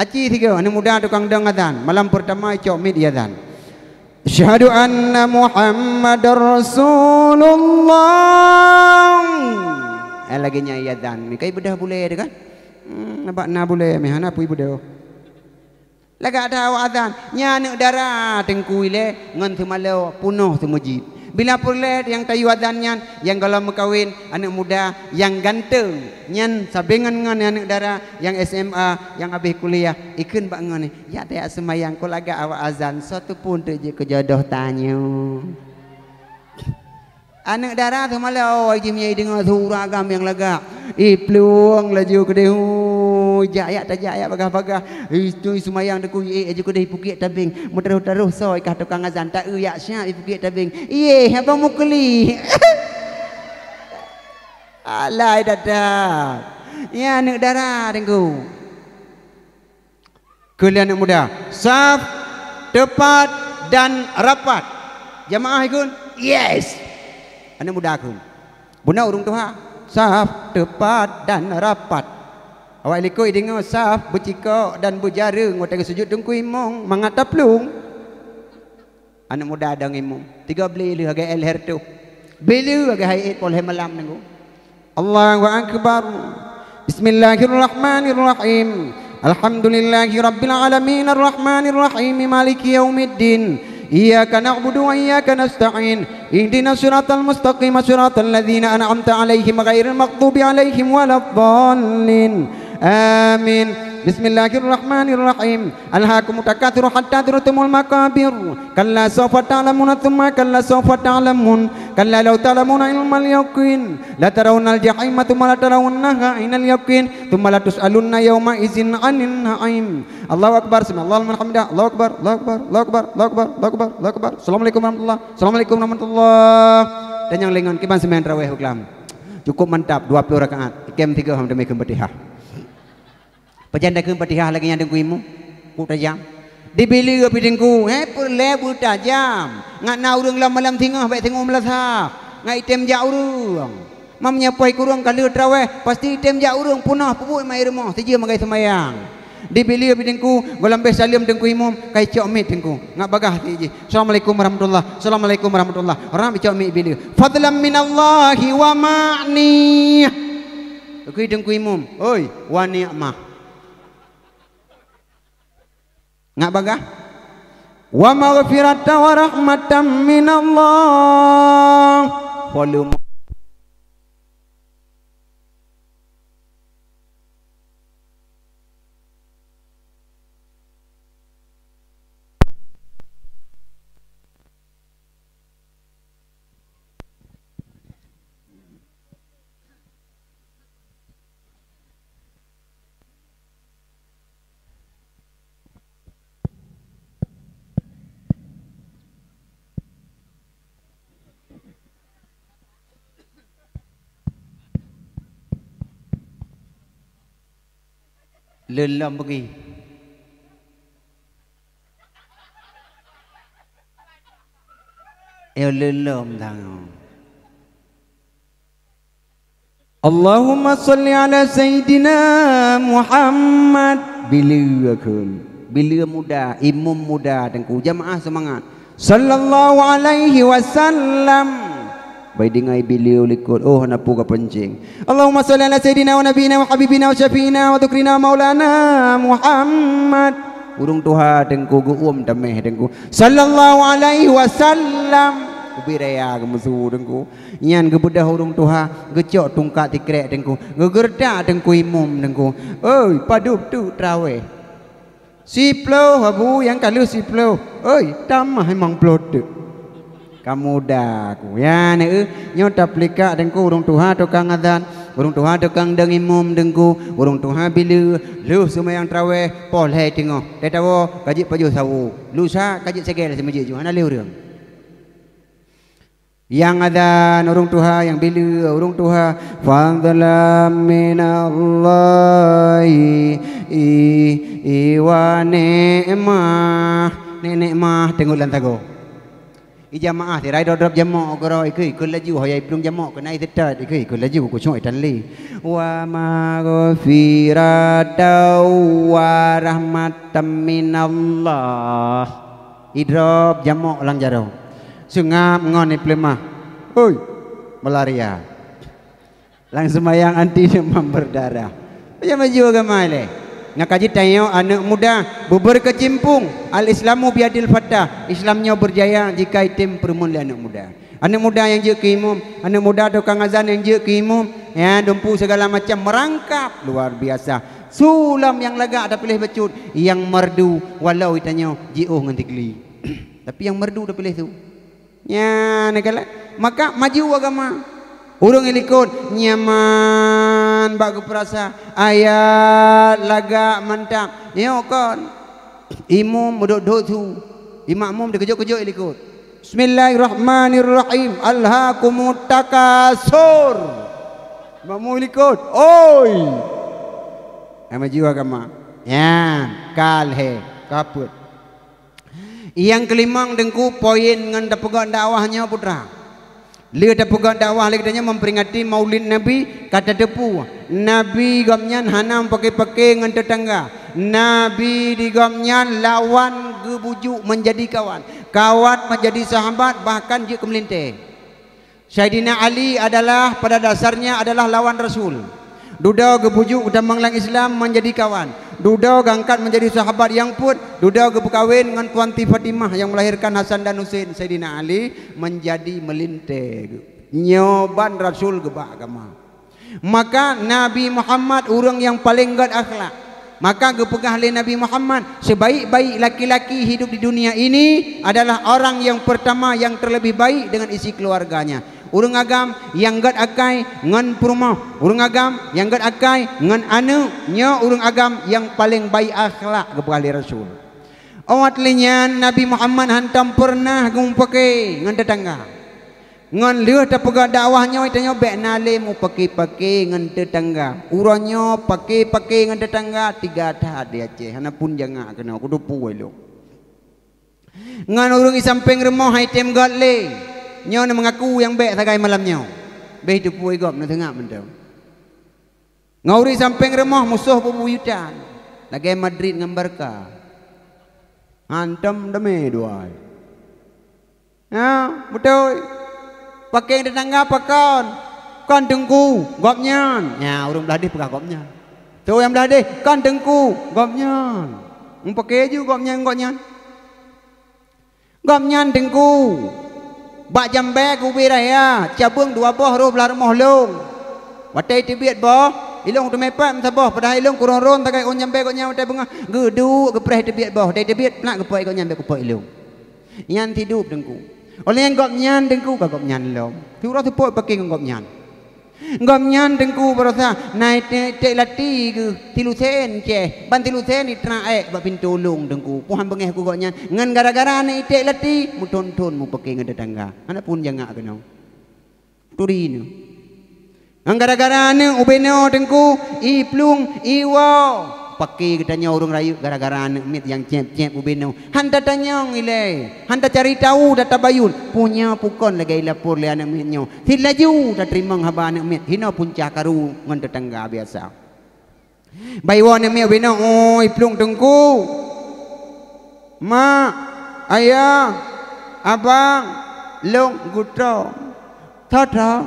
Aci sigoe aneuk muda tukang dong azan, malam peurtama icok miet iazan. Asyhadu anna Muhammadar Rasulullah. Eh, lagée nyan iazan, mi kai beudôh bulée teuh kan? Hmm, nampak na bulée, mi hana pui beudôh. Lagak that awak azan, nyan aneuk dara teungku ilée ngon seumalo punoh seumeujid. Bila peureulée nyang tayue azan nyan, nyang gohlom meukawen, aneuk muda nyang ganteng, nyan sabe ngon, ngon aneuk dara nyang S M A, nyang habéh kuliah, ikheun bak ngon, "Jak tajak seumayang, kon lagak awak azan, soe teupeu teuk jeuet keu jodoh tanyoe." Aneuk dara seumalée, oh, ai jih meunyo ideungoe su ureuëng agam nyang lagak. Iplueng laju keudeh, hu, jak, jak, tajak, jak, bagah-bagah. Itu seumayang teungku, eh, laju keudeh ipukiek tabeng. Meutaroh-taroh soe kah tukang azan, ta-eu jak siap ipukiek tabeng. Yeh, abang mukli. Alai dadah. Ya, aneuk dara teungku. Kheun lé aneuk muda, "Saf, teupat, dan rapat." Jamaah ikheun, "Yes!" Aneuk muda kheun. Bunoe ureuëng tuha, "Saf, teupat, dan rapat." Awak likot ideungoe saf, beucikok dan beujareueng watée geusujut teungku imum mangat taplueng. Aneuk muda dong imum, tiga blé lheueh lagée L H R tu. Blé lheueh lagée hai ék poh lhée malam nunggu. Allahu Akbar. Bismillahirrahmanirrahim. Alhamdulillahi rabbil alamin, arrahmanirrahim, maliki yaumiddin. Iyyaka na'budu wa iyyaka nasta'in. Ihdinas siratal mustaqim, siratal ladzina an'amta 'alaihim ghairil maghdubi 'alaihim waladdallin. Amin. Bismillahirrahmanirrahim. Alhaakumut takatsur hatta zurtumul maqabir. Kalla sawfa ta'lamuna tsumma kalla sawfa ta'lamun. Kalla law ta'lamuna ilmal yaqin. Latarawunnal jahima tsumma latarawunnaha 'ainal yaqin. Tsumma latus'alunna yauma idzin 'anin na'im. Allahu akbar, sami'allahu liman hamidah. Allahu akbar, Allahu akbar, Allahu akbar, Allahu akbar, Allahu akbar, Allahu akbar. Assalamualaikum warahmatullah. Assalamualaikum warahmatullah. Dan nyang lé ngon kiban seumayang tarawih beukelam. Cukup mantap, dua puluh rakaat. Ikem tiga ham demi Fatihah. Pajan takheun Fatihah lagée nyan teungku imum? Ku tajam. Dibileue pih teungku, eh, peureulée beutajam. Ngat na ureuëng lam malam singoh bék singoh meulasah. Ngat item jak ureuëng. Mam nyoe poh kureueng ka lheueh tarawih, pasti item jak ureuëng punah peubuet mai rumoh sijeuem magai seumayang. Dibileue pih teungku, gohlom béh saleuem teungku imum, kai cok miet teungku. Ngat bagah ti jih. Assalamualaikum warahmatullah. Assalamualaikum warahmatullah. Ram icok miet bileue. Fadlan minallahi wa ma'niyah. Teungku, teungku imum. Oi, wa ni'mah. Ngat bagah? Wa maghfiratan wa rahmatan minallah. Volume. Lom-lom bagi. Eh, lom-lom tangoe. Allahumma shalli ala Sayyidina Muhammad. Bileue kheun. Bileue muda, imum muda teungku. Jamaah seumangat. Sallallahu alaihi wasallam. Bai deungai bileu likot, oh, hana peue ka peunceng. Allahumma shalli ala sayyidina wa nabiyina wa habibina wa syafi'ina wa dzukrina maulana Muhammad. Ureuëng tuha teungku geuuem tameh teungku. Sallallahu alaihi wasallam. Ubit raya geumeusu teungku. Nyan geubeudôh ureuëng tuha, geucok tungkat tikrek teungku. Geugeureutak teungku imum teungku. Oi, padub tu traweh. Siploh, Abu, nyang ka lheueh siploh. Oi, tamah limong ploh teuk. Ka muda ku. Ya, neu, nyoe tapeulikak teungku ureuëng tuha tukang azan, ureuëng tuha tukang dong imum teungku, ureuëng tuha bileu, lheueh seumayang traweh, poh lhée teungoh. Teuh tawoe, ka jeuet pajoh sawoe. Lusa ka jeuet segel si meujeue ju, hana lé ureuëng. Nyang azan ureuëng tuha, nyang bileu ureuëng tuha, fadlan minallahi, i, i wa ni'mah, nek-nek mah teungeut lam sagoe. I jamaah sirai drob-drob jamok keudroe, ikeu-ikeu laju, ho yai plueng jamok keunan i seutôt, ikeu-ikeu laju, khusyuk i tan lé. Wa maghfiratan wa rahmatan minallah. Idrob jamok lam jaroe. Seungab ngon ipeuleumah. Oi, malaria. Lam seumayang anti demam berdarah. Maju-maju agama ilée. Nyang ka jitanyong aneuëk muda, beubeurkeucimpung, al-Islamu biadil fatah. Islam nyoe berjaya jika item peurumoh lé aneuëk muda. Aneuëk muda nyang jeuet keu imum, aneuëk muda tukang azan nyang jeuet keu imum, ya, dumpu segala macam merangkap luar biasa. Sulam nyang lagak tapiléh bacut, nyang merdu walau itanyoe jiôh ngon tigli. Tapi nyang merdu tapiléh su. Nyan kalak, maka maju agama. Ureuëng likot nyaman bak geupeurasa, ayat lagak mantap. Nyoe kon. Imum meudot-dot su. Imakmum dikeujot-keujot likot. Bismillahirrahmanirrahim. Alhakumut takasur. Makmum likot. Oi. Ai maju agama. Nyan, ka lhée, ka peuet. Nyang keulimong teungku poin ngon tapeugah dakwah nyoe putra. Lheueh tapeugah dakwah lé geutanyoe memperingati Maulid Nabi, ka tateupeue Nabi gobnyan hana meupaké-paké ngon teutangga. Nabi di gobnyan lawan geubujuk menjadi kawan, kawan menjadi sahabat, bahkan jeuet keu meulintée. Saidina Ali adalah pada dasarnya adalah lawan Rasul. Dudoe geubujuk geutamong lam Islam menjadi kawan. Dudoe geuangkat menjadi sahabat nyang peuet. Dudoe geupeukawen ngon Tuanti Fatimah nyang melahirkan Hasan dan Husein. Saidina Ali menjadi meulintée. Nyoe ban Rasul geubak agama. Maka Nabi Muhammad ureuëng nyang paleng gét akhlak. Maka geupeugah lé Nabi Muhammad, sebaik-baik laki-laki hidup di dunia ini adalah orang yang pertama yang terlebih baik dengan isi keluarganya. Ureuëng agam nyang gét akai ngon peurumoh, ureuëng agam nyang gét akai ngon aneuëk, nyoe ureuëng agam nyang paleng baik akhlak geupeugah lé Rasul. Awat lé nyan Nabi Muhammad hantom peureunah geumeupaké ngon teutangga. Ngon lheueh tapeugah dakwah nyoe, tanyoe bék na lé meupaké-paké ngon teutangga. Uroe nyoe paké-paké ngon teutangga tiga that di Aceh, hana pun jangak keunoe, kuteupue lôn. Ngon ureuëng i sampéng rumoh hai tem gét lé. Nyoe na meungaku nyang bék sagai malam nyoe. Béh teupue gob na seungab mantong. Ngon ureuëng sampéng rumoh musoh bubuyutan, lagée Madrid ngon Barca. Hantom damé dua. Ya, beutôi. Paké teutangga pakon? Kon teungku, gobnyan. Ya, ureuëng blah deh peugah gobnyan. Teu nyang blah deh, kon teungku, gobnyan. Meupaké ju gobnyan, gobnyan. Gobnyan teungku, bak jambée keu ubé raya, cabeueng dua boh rôh blah rumoh lôn. Watée teubiet boh, ilôn teumé peuet meusaboh, padahai ilôn kurôn-rôn sagai ôn jambée gobnyan watée beungoh. Geuduek geupreh teubiet boh, watée teubiet plak geupeuet gobnyan bék geupeuet ilôn. Nyan sidub teungku. Óh lheueh nyan gobnyan teungku ka gobnyan lom. Siuroe seupôt paké ngon gobnyan. Gobnyan teungku baroesa na iték-iték lati geuh, silusén ceh, ban silusén itra ék bak pintoe lôn teungku. Poh han beungéh ku gobnyan, ngon gara-gara na iték lati, meuthon-thon meupaké ngon teutangga. Hana pun jangak keunoe. Turi nyoe. Ngon gara-gara aneuëk ubé nyoe teungku, i plueng, i woe. Paké geutanyoe ureuëng rayeuk gara-gara aneuëk miet nyang céb-céb ubé nyoe. Han tatanyong ilée, han tacari tahu data bayun. Punya pukon lagée ilapor lé aneuëk miet nyoe. Sit laju tateurimong haba aneuëk miet, hinoe punca karu ngon teutangga biasa. Bai woe aneuëk miet ubé nyoe, oi plueng teungku. Mak, ayah, abang, lôn gutrom. Thot-thot.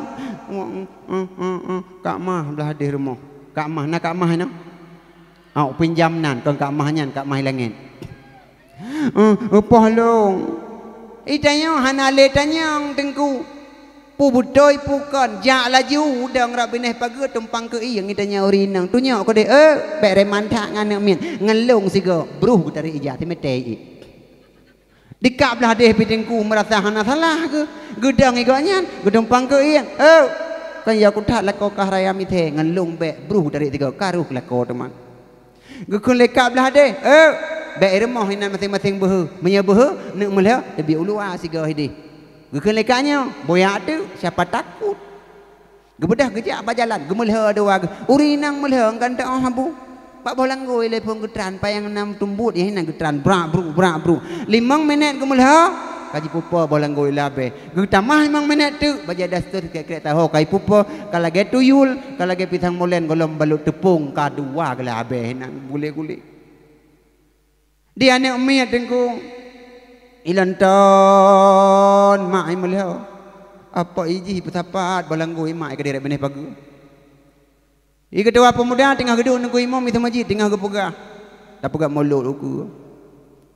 Kak Mah blah deh rumoh. Kak Mah, na Kak Mah inoe? Awak pinjam nan, kon Kak Mah nyan, Kak Mah i langét. Eh, eh, poh lôn. I tanyoe hana lé tanyong, Teungku. Peue beutôi, peue kon, jak laju udong rab binéh pageue tumpang keu ié, i tanyoe ureueng inong. Tunyok keudeh, eh, bék reman that ngon aneuk miet. Ngon lôn sigoe, bruh geutarek ija, teumeutée ié. Di kak blah deh pih Teungku meurasa hana salah geuh. Geudong i gobnyan, geutumpang keu ié. Eh, kon ya kuthat lakoe kah raya mithée, ngon lôn bék, bruh geutarek sigoe, ka rôh lakoe teuma. Geukheun lé kak blah deh, "Eh, bék i rumoh inan maséng-maséng beuhe. Meunyoe beuhe, neuk meulhö teubiet u luwa sigoe ideh." Geukheun lé kak nyoe, "Boya teuk, siapa takut?" Geubeudôh geujak bak jalan, geumeulhö dua geuh. Ureueng inong meulhö ngon gantôh abu. Bak boh langgôi lé phon geutran, payang nam tumbot, nyang inan geutran, brak bruk, brak bruk. Limong minét geumeulhö, ka jipupo boh langgôi lé abée. Geutamah limong minét teuk, bajée daster krek-krek taho ka jipupo, ka lagée tuyul, ka lagée pisang molen gohlom balot teupông, ka dua geulah abée nan gulék-gulék. Di aneuk miet Teungku, ilonton mak i meulhö. Apa ijih peusapat balanggui mak i keudeh rot binéh pageue. I keutua peumuda teungoh geuduek Teungku Imum i teumajih teungoh geupeugah. Tapeugah mulod ukeue.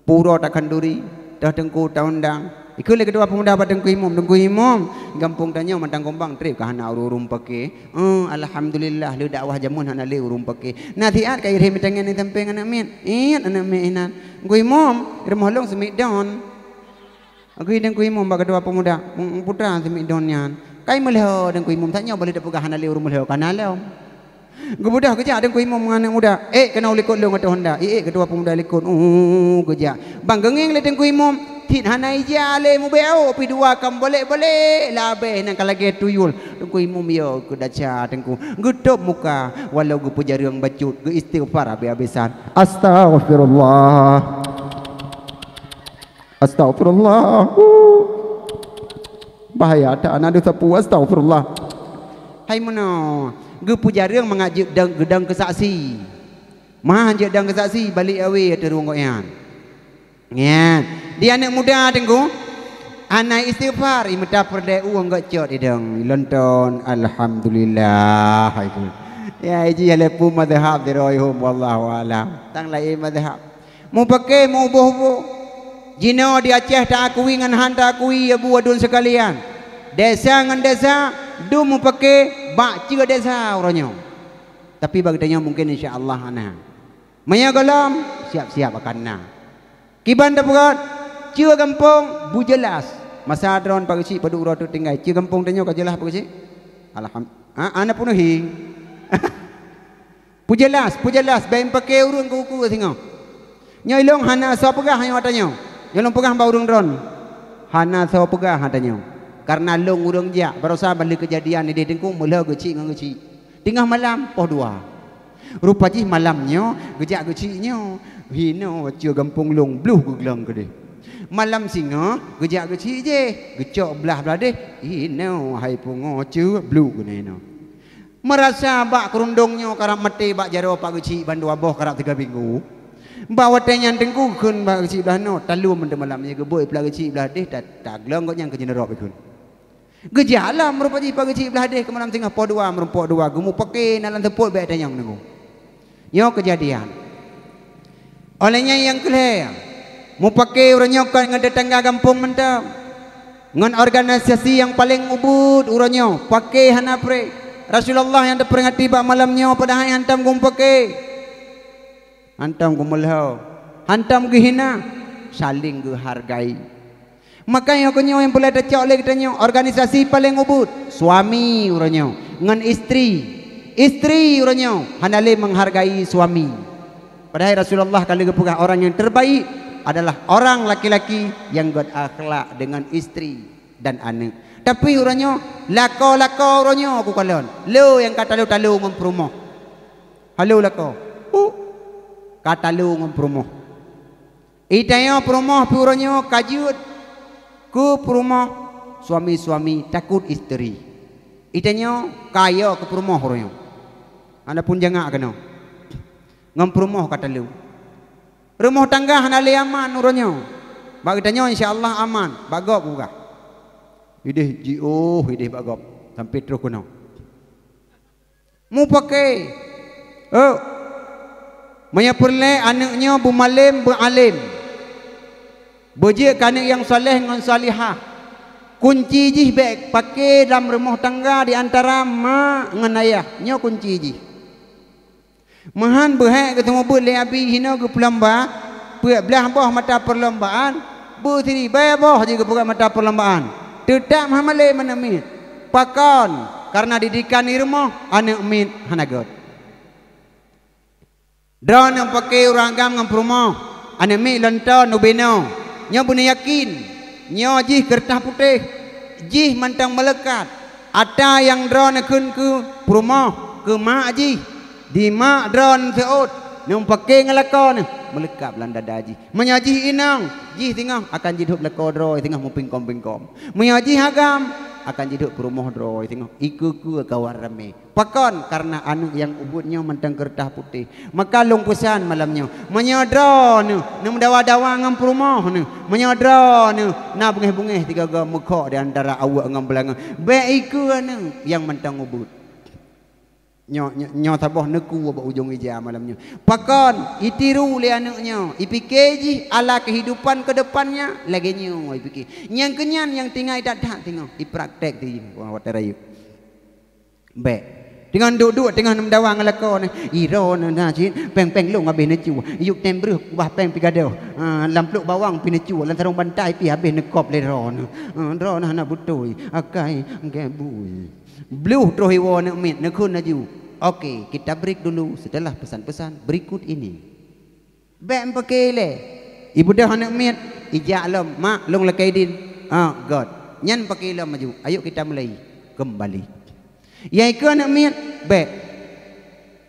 Pura takhanduri, toh Teungku taundang. Ikheun lé keutua peumuda bak Teungku Imum, "Teungku Imum, gampông tanyoe mantong kumbang treb ka hana ureueng-ureueng paké." "Oh, alhamdulillah, lé dakwah jameun hana lé ureueng paké." "Nasihat ka irhem tangan di sampéng aneuk miet." "Iet aneuk miet inan." "Teungku Imum, rumoh lôn Seumik Don." Geukheun Teungku Imum bak keutua peumuda, "Putra Seumik Don nyan." "Ka i meulhö Teungku Imum, tanyoe boh lé tapeugah hana lé ureueng meulhö, ka na lom." Geubeudôh geujak Teungku Imum ngon aneuk muda. "Ék keunoe likot lôn ateueh honda." Iék keutua peumuda likot. Uh, geujak. Bang geungieng lé Teungku Imum, cit hana ija lé mubeuet, pih dua kam bolek-bolek. Labeh nan ka lagée tuyul. Teungku Imum yo keu daca Teungku. Geutôb muka, walau geupeujareueng bacut, geuistighfar habéh-habésan. Astaghfirullah. Astaghfirullah. Uh. Bahaya that, aneuk deuh sapeue, astaghfirullah. Hai meunoe, geupeujareueng mangat jeuet dang, geudang keu saksi. Meuhan jeuet dang keu saksi, balek awé ateueh rueng gobnyan. Nyan, di aneuk muda Teungku, hana istighfar, i meuta peureudée ueng gét cot idong, ilonton, alhamdulillah, hai tu. Ya, iji ya leupeu mazhab di roh ihum, wallahu alam. Tang laén mazhab. Mupake meuuboh-uboh. Jinoe di Aceh taakui ngon han taakui, ya bu aduen sekalian. Desa ngon desa dum mupake bak ceue desa uroe nyoe. Tapi bak geutanyoe mungken insya Allah hana. Meunyoe gohlom, siap-siap akan na. Kiban tapeugah, ceue gampông beujeulaih. Masa droen Pak Geuchik padub uroe teuk tinggai, ceue gampông tanyoe ka jeulaih Pak Geuchik? Alham-, ha, hana peunuhi. Peujeulaih, peujeulaih, bék mupake ureueng keu ukeue singoh. Nyoe ilong hana soe peugah nyoe tanyoe. Nyoe lôn peugah bak ureueng droen. Hana soe peugah tanyoe. Kareuna lôn ureueng jak, barosa ban lheueh keujadian ideh Teungku meulhö Geuchik ngon Geuchik. Teungoh malam, poh dua. Rupa jih malam nyoe, geujak Geuchik nyoe. Hinoe ceue gampông lôn, bloh geuglong keudeh. Malam singoh, geujak Geuchik jih, geucok blah blah deh. Hinoe hai pungoh ceue, bloh keunoe hinoe. Meurasa bak keurundong nyoe karab maté bak jaroe Pak Geuchik bandua boh karab tiga minggu. Bak watée nyan Teungku kheun bak Geuchik blah noe, "Taleuem mantong malam nyoe geubeuet pula Geuchik blah deh, ta-, taglong gobnyan keu jeuneurok ikheun." Geujak lom rupa jih Pak Geuchik blah deh keu malam singoh poh dua, meurumpok dua, geumupake na lam seupôt bék tanyong Teungku. Nyoe keujadian. Óh lheueh nyan nyang keu lhée, mupake uroe nyoe kon ngon teutangga gampông mantong. Ngon organisasi nyang paleng ubit uroe nyoe, pake hana preh. Rasulullah nyang teuperingati bak malam nyoe padahai hantom geumupake. Hantom geumeulhö, hantom geuhina, saléng geuhargai. Makanya keu nyoe nyang peureulée tacok lé geutanyoe, organisasi paleng ubit, suami uroe nyoe ngon istri. Istri uroe nyoe hana lé menghargai suami. Padahai Rasulullah ka lheueh geupeugah orang yang terbaik adalah orang laki-laki yang berakhlak dengan istri dan aneuk. Tapi uroe nyoe, lakoe-lakoe uroe nyoe kukalon, le nyang ka talo-talo ngon peurumoh. Halo lakoe, uh, ka talo ngon peurumoh. Itanyoe peurumoh pih uroe nyoe ka jeuet keu peurumoh suami-suami takot isteri. Itanyoe ka yo keu peurumoh uroe nyoe. Hana pun jangak keunoe. Ngon peurumoh ka talo. Rumoh tangga hana lé aman uroe nyoe. Bak geutanyoe insya Allah aman, bak gob geupeugah. Ideh jiôh, ideh bak gob, sampoe troh keunoe. Mupake. Oh. Meunyoe peureulée aneuëk nyoe beumalém, beualém, beujeuet keu aneuëk nyang saleh ngon salihah, kunci jih bék pake lam rumoh tangga di antara ma ngon ayah. Nyoe kunci jih. Meuhan beuhék geuteumeubeuet lé Abi hinoe geupeulomba, peuet blaih boh mata peulombaan, beusiribée boh jih geupeugah mata peulombaan, teutab hana malém aneuëk miet. Pakon? Kareuna didikan di rumoh aneuëk miet hana gét. Droeneuh pake ureuëng agam ngon peurumoh, aneuëk miet lonton ubé noe. Nyoe beuneuyakin, nyoe jih keureutah putéh, jih mantong meuleukat. Ata nyang droeneuh kheun keu peurumoh, keu mak jih, di mak droeneuh seuôt, neupake ngon lakoe neuh, meuleukat lam dada jih. Meunyoe jih inong, jih singoh akan jidhôt lakoe droe singoh meupingkom-pingkom. Meunyoe jih agam, akan jidhôt peurumoh droe singoh ikeue-keue kawan ramé. Pakon? Kareuna aneuëk nyang ubeuet nyoe mantong keureutah putéh. Maka lôn peusan malam nyoe, meunyoe droeneuh neumeudawa-dawa ngon peurumoh neuh, meunyoe droeneuh na beungéh-beungéh sigoe-goe meukhok di antara aweuek ngon beulangöng, bék ikeue aneuëk nyang mantong ubeuet. Nyoe, nyoe, nyoe saboh neukue bak ujong ija malam nyoe. Pakon? Itiru lé aneuëk nyoe, ipike jih ala keuhidupan keudepannya lagée nyoe ipike. Nyang keunyan nyang tinggai that-that singoh, ipraktek di watée rayeuk. Bék. Teungoh duek-duek, teungoh neumeudawa ngon lakoe neuh. Ih, droeneuh na cit, péng-péng lôn habéh neucue. Yub tem breuh kubah péng pih gadôh. Ah, lam pluek bawang pih neucue, lam sarong bantai pih habéh neukop lé droeneuh. Ah, droeneuh hana beutôi. Akai, akai bui. Bloh troh iwoe aneuëk miet, neukheun laju. Oke, kita break dulu. Setelah pesan-pesan berikut ini. Bék meupaké ilée. Ibeudôh aneuëk miet, ijak lom, "Mak, lôn lakée idin." "Ah, göt." Nyan paké lom laju, "Ayo kita mulai kembali." Ya ikeue aneuëk miet, bék.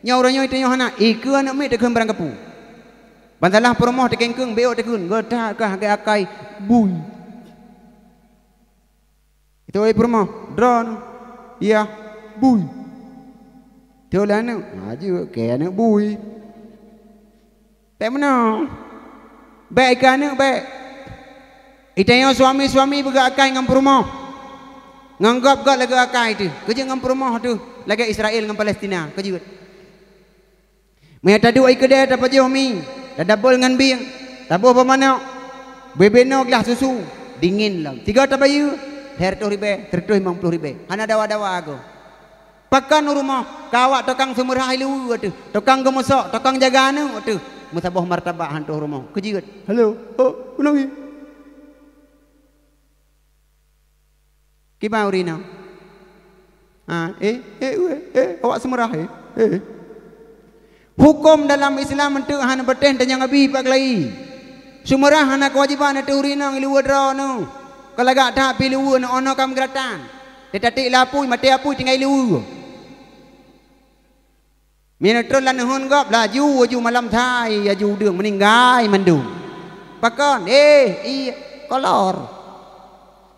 Nyoe uroe nyoe tanyoe hana, ikeue aneuëk miet takheun barang kapeue. Ban salah peurumoh takengkeng bék takheun, geutak kah akai-akai, bui. Itu ai peurumoh, droeneuh, yah, bui. Itu lé aneuëk, laju keu aneuëk bui. Bék meunoe. Bék ikeue aneuëk, bék. Itanyoe suami-suami beugét akai ngon peurumoh. Ngon gob-gob lagée akai teuh. Keujeuet ngon peurumoh teuh lagée Israel ngon Palestina. Keujeuet. Meunyoe taduek ie keudée tapajoh mi, tadabel ngon bieng, taboh bak manok, bubena glah susu, dingin lom. Sigoe tabayeue, lhée reutôh ribée, sireutôh limong ploh ribée. Hana dawa-dawa goe. Pakon u rumoh, ka awak tukang seumeurah i luweue teuh, tukang geumeusok, tukang jaga aneuëk teuh. Meusaboh martabak han troh rumoh. Keujeuet. Halo, oh, keunoe. Kiban ureuëng inong? Ha, eh, eh, eh, eh, awak seumeurah, eh, eh. Huköm dalam Islam eunteuk hana patéh tanyong Abi bak keulayi. Seumeurah hana keuwajéban ateueh ureuëng inong i luweue droeneuh. Ka lagak that pih luweue neuh, 'oh noe ka meugeuratan. Teutateuek lé apui, maté apui tinggai i luweue. Meunyoe trôn lam neuheun gob, laju, laju malam thai, laju udeueng, meuninggai mandum. Pakon? Eh, i kolor.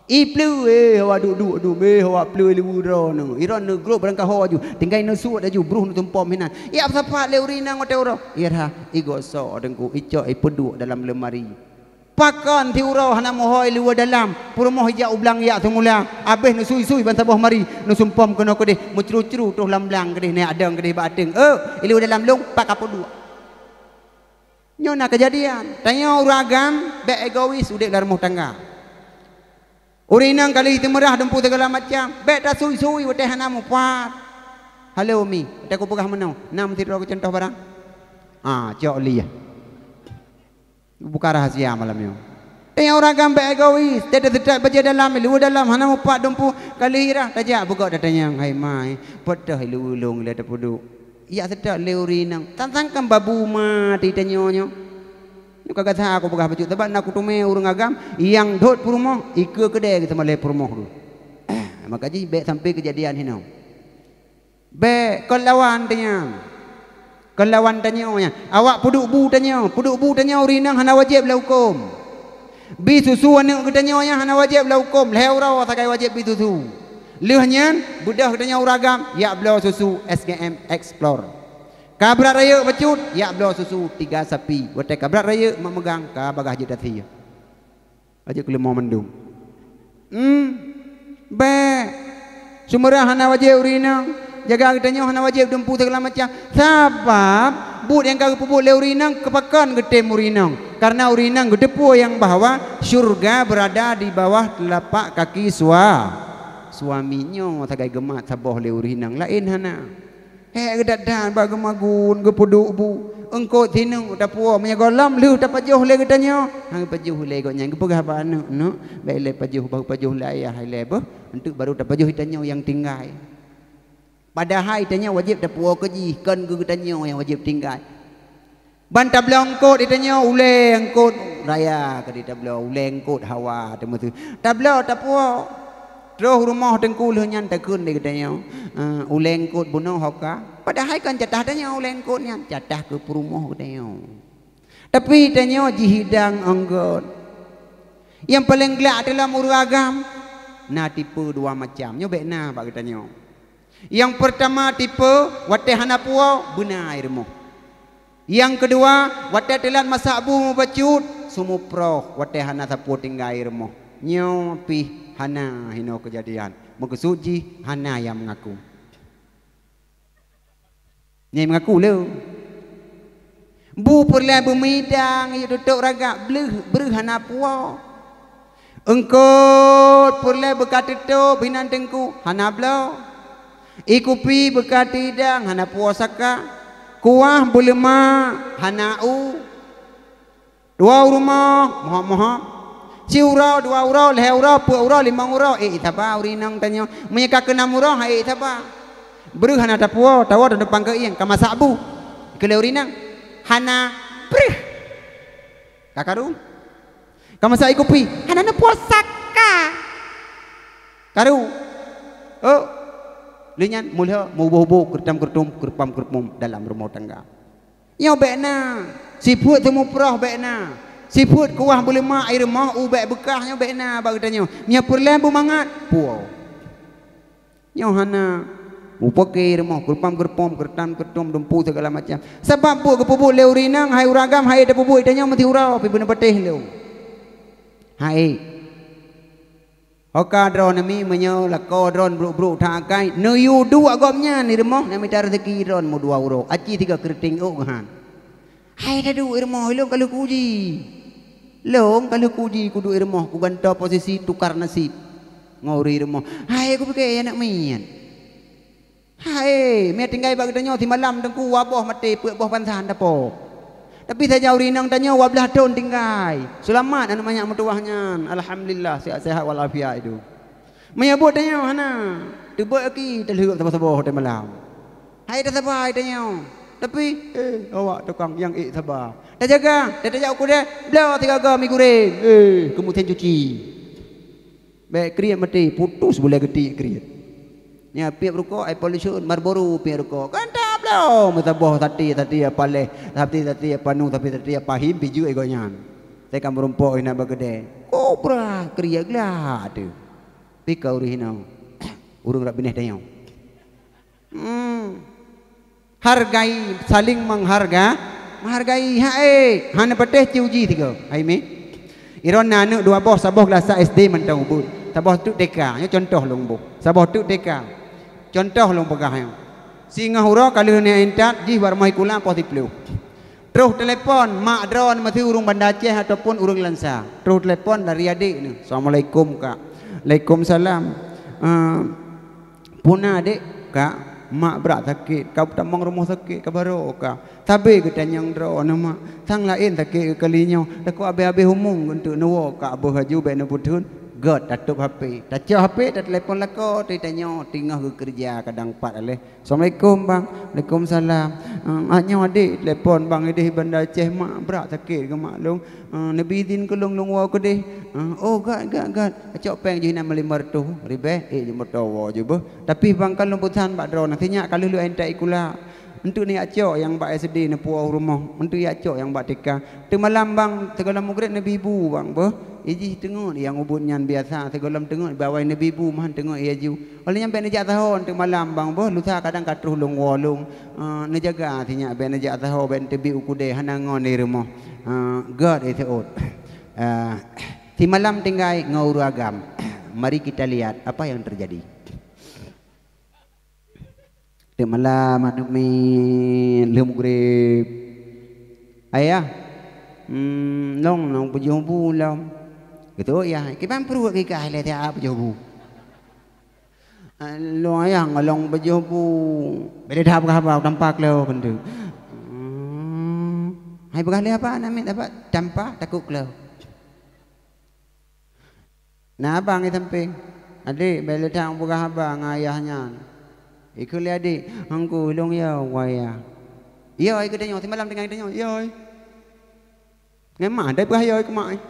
I pleue, eh, awak duek-duek dum, eh, awak pleue i luweue droeneuh. I droeneuh grob barangkaho laju, tinggai neusuet laju, bruh neutumpom hinan. Jak peusapat lé ureuëng inong watée uroe. Iya that, igosok teungku, icok ipeuduek dalam leumari. Pakon siuroe hana meuhôi luweue dalam, peurumoh ijak u blang jak seumula, abéh neusui-sui ban saboh mari, neusumpom keunoe keudeh, meucru-cru troh lam blang keudeh, neujak dong keudeh bak ateueng. Eh, i luweue dalam lôn, pat kapeuduek. Nyoe na keujadian. Tanyoe ureuëng agam, bék egois udeb lam rumoh tangga. Ureuëng inong ka lheueh seumeurah dumpeue sigala macam, bék tasui-sui watée hana mupat. Halo mi, watée kupeugah meunoe, na meusidroe keu cuntoh barang? Ah, cok lieh. Buka rahasia malam nyoe. Tanyoe ureuëng agam bék egois, teutab-teutab bajée dalam, i luweue dalam, hana mupat dumpeue, ka lheueh irah, tajak beugok tatanyong, "Hai mai, pat teuh i luweue lôn lé tapeuduek?" Jak seutôt lé ureuëng inong, tan-tan kan babu ma di tanyoe nyoe. Nyoe ka gata aku peugah bacut, sabab na kuteumé ureuëng agam nyang dhot peurumoh, ikeue keudée geuteumé lé peurumoh tu. Eh, maka jih bék sampai keujadian hinoe. Bék, kon lawan tanyoe. Kon lawan tanyoe nyan. Awak peuduek bu tanyoe, peuduek bu tanyoe ureuëng inong hana wajéb lam huköm. Bi susu aneuëk geutanyoe nyan hana wajéb lam huköm, lhée uroe sagai wajéb bi susu. Lheueh nyan, beudôh geutanyoe ureuëng agam, jak bloe susu S G M Explore. Ka brat rayeuk bacut, jak bloe susu tiga sapi. Watée ka brat rayeuk mak meugang, ka bagaih jeuet asie. Ka jeuet keuleumah mandum. Hmm. Teumeurah hana wajéb ureueng inong, jaga geutanyoe hana wajéb dumpeue segala macam. Sabab buet nyang ka geupeubuet lé ureueng inong keupakon geutem ureueng inong. Karena ureueng inong geuteupeue nyang bahwa syurga berada di bawah telapak kaki sua-, suami. Nyoe sagai geumat saboh lé ureueng inong, laén hana. Hék geudat-dat bak geumagun, geupeuduek bu. Eungkôt sineuk tapuwoe, meunyoe gohlom lheueh tapajoh lé geutanyoe. Han geupajoh lé gobnyan, geupeugah bak aneuk, "Neuk, bèk ilèe pajoh, baru pajoh lé ayah ilèe beuh. Eunteuk baru tapajoh geutanyoe nyang tinggai." Padahai geutanyoe wajéb tapuwoe keu jih, kon keu geutanyoe nyang wajéb tinggai. Ban tabloe eungkôt geutanyoe, ulèe eungkôt raya keudéh tabloe, ulèe eungkôt hawa teumeuteue. Tabloe tapuwoe. Troh rumoh teungku lheueh nyan takheun lé geutanyoe, eh, ulèe eungkôt bunoe ho ka. Padahai kon jatah tanyoe ulèe eungkôt nyan, jatah keu peurumoh geutanyoe. Tapi tanyoe jihidang eungkôt. Nyang paleng glak dalam ureueng agam, na tipe dua macam. Nyoe bèk na bak geutanyoe. Nyang peurtama tipe, watèe hana puwoe, beuna i rumoh. Nyang keudua, watèe teulat masak bu mubacut, seumuproh, watèe hana sapeue tinggai i rumoh. Nyoe pih hana hinoe keujadian. Meukeusut jih hana nyang meungaku. Nyang meungaku le. Bu peureulèe beumidang, yue tutôp ragak, bleuh, breuh hana puwoe. Eungkôt peureulèe beuka tutôp hinan teungku, hana bloe. Ie kupi beuka teuhidang, hana puwoe saka. Kuah beuleumak, hana u. Dua u rumoh, mohop-mohop. Siuroe, dua uroe, lhèe uroe, peuet uroe, limong uroe, ék saba ureueng inong tanyoe. Meunyoe ka keunam uroe, han ék saba. Breuh hana tapuwoe, tawoe tanumpang keu ieng, ka masak bu. Keu lé ureueng inong, hana breuh. Ka karu. Ka masak ie kupi, hana neupuwoe saka. Karu. Oh. Lheueh nyan mulhô meuboh-boh, keureutôm-keureutôm, keureupam-keureupum dalam rumoh tangga. Nyoe bèk na. Sifeuet seumuproh bèk na. Sifeuet kuah beuleumak i rumoh, u bèk beukah, nyoe bèk na bak geutanyoe. Nyoe peureulèe beumangat, puwoe. Nyoe hana. Mupaké rumoh, keureupam-keureupum, keureutôm-keureutôm, dumpeue segala macam. Sabab buet geupeubuet lé ureueng inong, hai ureueng agam, han ék tapeubuet, tanyoe meusti uroe pih beuneupatéh lom. Han ék. Ho ka droeneuh mi, meunyoe lakoe droeneuh brôk-brôk that akai, neuyue duek gobnyan i rumoh, neumita raseuki droeneuh meudua uroe, aci sigoe keureuteng ôk geuhan. Hai taduek i rumoh, lôn ka lheueh kuji. Lôn ka lheueh kuji kuduek i rumoh, kugantoe posisi tukar nasib ngon ureueng i rumoh. Hai kupike aneuk miet. Hai, meutinggai bak geutanyoe simalam teungku, dua boh maté, peuet boh pansan tapo. Tapi sajan ureueng inong tanyoe dua blaih thon tinggai. Seulamat aneuk manyak meutuwah nyan. Alhamdulillah, sehat-sehat walafiat itu. Meunyoe buet tanyoe hana, teubeuet aki talheuek saboh-saboh watèe malam. Hai tasaba hai tanyoe. Tapi, eh, awak tukang nyang ék saba. Tajaga, tatajak u keudè, bloe sigaga mi gurèng. Eh, keu meusén cuci. Bèk kriet maté, putus bulèe geuti kriet. Nyan piep rukok, ai pollution, Marlboro piep rukok. Kan tabloe meusaboh sati-sati apa leh, sati-sati apa nu, sati-sati apa him, pih jeuet gobnyan. Teuka meurumpok inan bak keudè. Kobra kriet glak teuh. Pi ka ureueng hinoe. Ureueng rab binéh tanyoe. Hmm. Hargai, saling mengharga-, menghargai. Hai, hana patéh ci uji tiga. Hai mi. Iron na aneuk dua boh, saboh kelas S D mantong ubeut. Saboh teuk T K. Nyoe contoh lôn boh. Saboh teuk T K. Contoh lôn peugah nyoe. Singoh uroe ka lheueh neuintat jih bak rumoh sikula poh siplôh. Troh telepon mak droeneuh meusti ureueng Banda Aceh ataupun ureueng Lansa. Troh telepon dari adék neuh. "Assalamualaikum, Kak." "Waalaikumsalam." "Ah, peue na, Dek?" "Kak, mak brat sakét. Ka tamong rumoh sakét, ka barô, Kak. Sabé geutanyong droeneuh, Mak. Sang laén sakét keu kali nyoe. Takot abéh-abéh umong geunteuk neuwoe, Kak, beuh aju bèk neupeutheun." Göt tatôp H P. Tacok H P, tatelepon lakoe, teutanyoe teungoh geukeureuja kadang pat aléh. "Assalamualaikum, Bang." "Waalaikumsalam." "Ah, nyoe adék telepon Bang idéh Banda Aceh, mak brat sakét geuh mak lôn. Ah, neubi idhin keu lôn, lôn woe keudéh." "Ah, oh, göt, göt, göt." Acok péng jih na meulima reutôh ribèe, ék jeuet meutoe woe jih beuh. Tapi Bang kan lôn peusan bak droeneuh, sinyak ka lheueh lôn intat sikula. Eunteuk neujak cok nyang bak S D neupuwoe u rumoh, eunteuk jak cok nyang bak T K. Teumalam Bang, sigohlom mugreb neubi bu Bang beuh. Ijih teungeut nyang ubeut nyan biasa, sigohlom teungeut bak awai neubi bu, meuhan teungeut ie aju. Óh lheueh nyan bèk neujak saho eunteuk malam Bang beuh, lusa kadang ka troh lôn woe lôn. Eh, neujaga sinyak bèk neujak saho, bèk neuteubiet u keudè, hana ngon di rumoh. Eh, göt iseuôt. Eh, simalam tinggai ngon ureueng agam. Mari kita lihat apa yang terjadi. Teuk malam aneuk miet lheueh meugreb. "Ayah, hmm, lôn, lôn peujoh bu lom." Geutôk yah, "Kiban pruet keu kah lé tiap peujoh bu?" "Lôn ayah ngon lôn peujoh bu." "Bèk lé that peugah haba, tampa kleuh keuneuk." "Hmm, hai peugah lé haba aneuk miet, haba tampa takot kleuh." Na abang di sampéng. "Adék, bèk lé that peugah haba ngon ayah nyan." Ikheun lé adék, "Teungku, lôn yo, wahai ayah." "Yo, ikheun tanyoe, simalam tinggai tanyoe, yo." Ngon ma dai peugah yo keu mak, eh.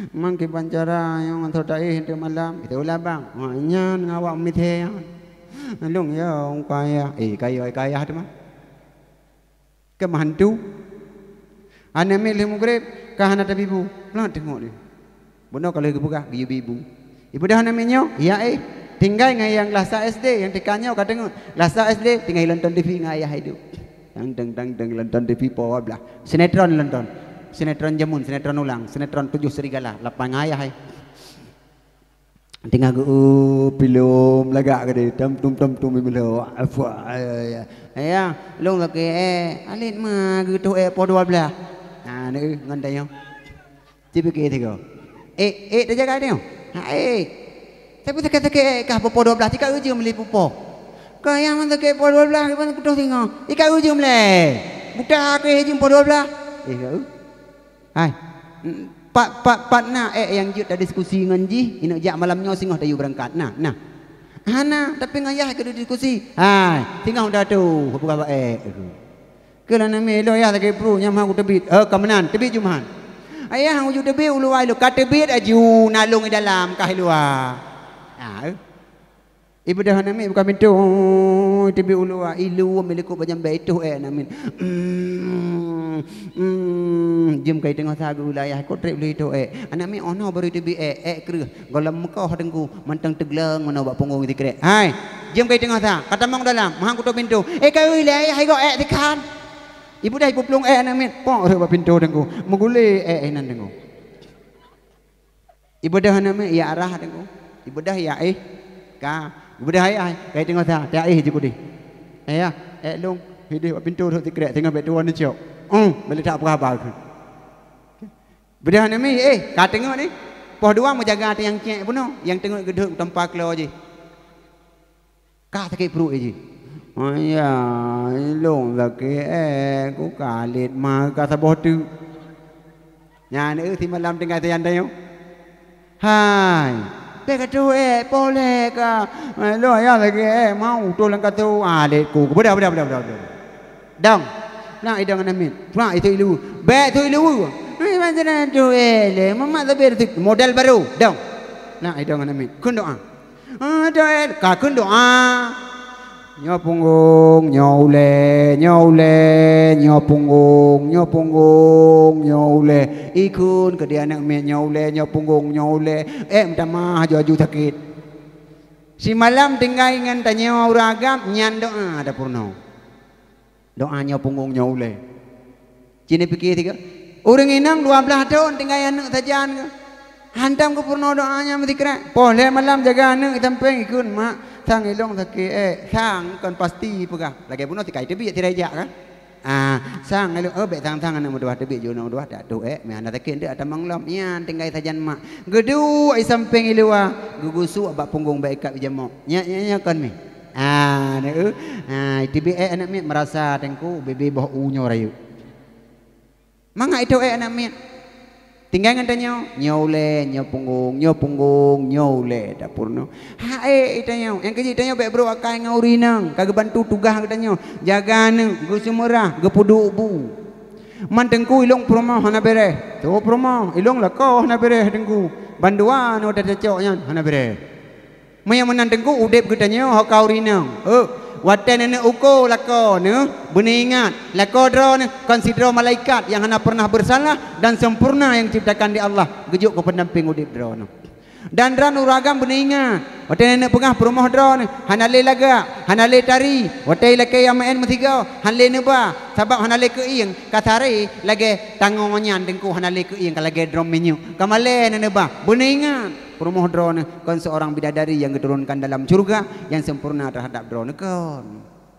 "Man kiban cara nyoe ngon tho taéh teuk malam?" Itu ulah bang. "Wah, nyan ngon awak meuthé nyan." "Lôn yo, wahai ayah." Eh, ka yo, ka ayah teuma. Keu meuhantu. Aneuk miet lheueh meugreb, ka hana tabi bu. Peuleueh teungoh lé. Bunoe ka lheueh geupeugah, geuyue bi bu. Ipeugah aneuk miet nyoe, "Ya, eh, tinggai ngon nyang glah sa S D, nyang tika nyoe ka teungeut. Glah sa S D, tinggai lonton T V ngon ayah iduek." Dang, dang, dang, dang, lonton T V poh dua blah. Sinetron lonton. Sinetron jameun, sinetron ulang, sinetron Tujuh Serigala, lapan ngon ayah, eh. Teungoh geu-, pilom lagak geude, tam tum, tam tum, imeulho. Apa, ya, ya. "Ya, lôn lakèe, eh, alet ma geutoh, eh, poh dua blah." Ha, neu, ngon tanyoe. Cipike tiga. "Eh, eh, tajaga tanyoe." "Ha, eh. Tapi sakét-sakét, eh, kah poh dua blah, tika ujeuem lé pupo." "Ka nyang sakét poh dua blah, kiban kutoh singoh. Tika ujeuem lé. Buta keu ujeuem poh dua blah." Eh, ka, eh. Hai, mm, pat, pat, pat na ék nyang jeuet tadiskusi ngon jih, ineuk jak malam nyoe singoh tayue beurangkat. Na, na. Hana, tapi ngon yah keu diskusi. Hai, singoh datu, peugah bak ék. Keu lôn aneuk miet, lôn yah lagèe pru, nyang hana kuteubiet. Eh, ka meunan, teubiet Jumat. Ayah, uju teubiet u luwa ilôn, ka teubiet aju, na lôn i dalam, kah i luwa. Ah, eh. Ibeudôh aneuk miet buka pintoe, teubiet u luwa, ilôn milikot bajang bèk itoh ék aneuk miet. Mm, mm, jeuem kai teungoh sagu layah, kok trép lé itoh ék. Aneuk miet oh noe baru teubiet ék, ék kreueh. Gohlom meukoh teungku, mantong teugleueng meunoe bak punggong sikrek. Hai, jeuem kai teungoh sa, ka tamong dalam, meuhan kutoh pintoe. Eh, ka ui lé ayah igoe ék sikan. Ibeudôh ipeuplueng ék aneuk miet, pok rhot bak pintoe teungku. Meugulé ék inan teungku. Ibeudôh aneuk miet, ya arah teungku. Ibeudôh ya éh. Ka. Ibeudôh ayah, kai teungoh sa, ta éh jikudih. Ayah, ék lôn, hideh bak pintoe rhot sikrek, teungoh bèk tuwö neucok. Oh, bèk lé that peugah haba keu. Ibeudôh aneuk miet, éh, ka teungoh ni. Poh dua meujaga teuh nyang cék bunoe, nyang teungoh geudhôt u tampa klo jih. Ka sakét pruet jih. "Ayah, ilôn sakét ék, ku ka lét ma ka saboh teuk." Nyan, eh, simalam tinggai sajan tanyoe. "Hai, bèk katoh ék, poh lhèe ka. Ilôn ayah sakét ék, mau utoh lam kaso." "Ah, lét ku." Beudôh, beudôh, beudôh, beudôh, beudôh. Dong. Plah idong aneuk miet. Plah itu ilu. "Bèk tu ilu." "Hai, macam mana tu ék lé? Mamat sabe tu model baru." Dong. Plah idong aneuk miet. Kheun doa. Ah, doa, ka kheun doa. Nyoe punggong, nyoe ulèe, nyoe ulèe, nyoe punggong, nyoe punggong, nyoe ulèe. Ikheun keu di aneuk miet nyoe ulèe, nyoe punggong, nyoe ulèe. Ék meutamah aju-aju sakét. Simalam tinggai ngon tanyoe ureueng agam, nyan doa tapeurunoe. Doa nyoe punggong nyoe ulèe. Ci neupike sigoe. Ureueng inong dua blaih thon tinggai aneuk sajan geuh. Hantom geupeurunoe doa nyan meusikrek. Poh lhèe malam jaga aneuk i sampéng ikheun, "Mak, sang ilôn sakét ék." Sang kon pasti peugah. Lagèe bunoe sikai teubiet sidroe jak kan. Ah, sang ilôn, oh, bèk sang-sang aneuk meutuah teubiet ju aneuk meutuah tak tuh ék. Meuhana sakét deuek atamong lom. Nyan tinggai sajan mak. Geuduek i sampéng i luwa, geugusuk bak punggong bak ikab i jamok. Nyak, nyak, nyak kon mi. Ah, na, eh. Ah, iteubiet ék aneuk miet meurasa teungku, bebe boh u nyoe rayeuk. Mangat itôh ék aneuk miet. Tinggai ngon tanyoe, nyoe ulèe, nyoe punggong, nyoe punggong, nyoe ulèe dapur nyoe. Hai, tanyoe, nyang keujeuet tanyoe bèk brok akai ngon ureueng inong, ka geubantu tugaih geutanyoe. Jaga aneuk, geuseumeurah, geupeuduek bu. Man teungku ilôn peurumoh hana bèrèh. Tôh peurumoh, ilôn lakoe hana bèrèh teungku. Bandua nyoe tacocok nyan hana bèrèh. Meunyoe meunan teungku udép geutanyoe ho ka ureueng inong. Heuh, watèe neuneuk uko lakoe neuh, beuneuingat, lakoe droeneuh kon sidroe malaikat nyang hana peureunah beusalah dan sempurna nyang diciptakan di Allah, geujok keu peundampéng udép droeneuh. Dan droeneuh ureueng agam beuneuingat, watèe neuneuk peugah peurumoh droeneuh, hana lé lagak, hana lé tari, watèe ilakèe nyang meu'én meusigoe, hana lé neuba, sabab hana lé keuieng, ka saré lagèe tangoe nyan teungku hana lé keuieng, ka lagèe drom minyeuk, ka malèe neuneuk ba, beuneuingat. Peurumoh droeneuh kon seorang bidadari nyang geuturunkan dalam syurga, nyang sempurna terhadap droeneuh kon.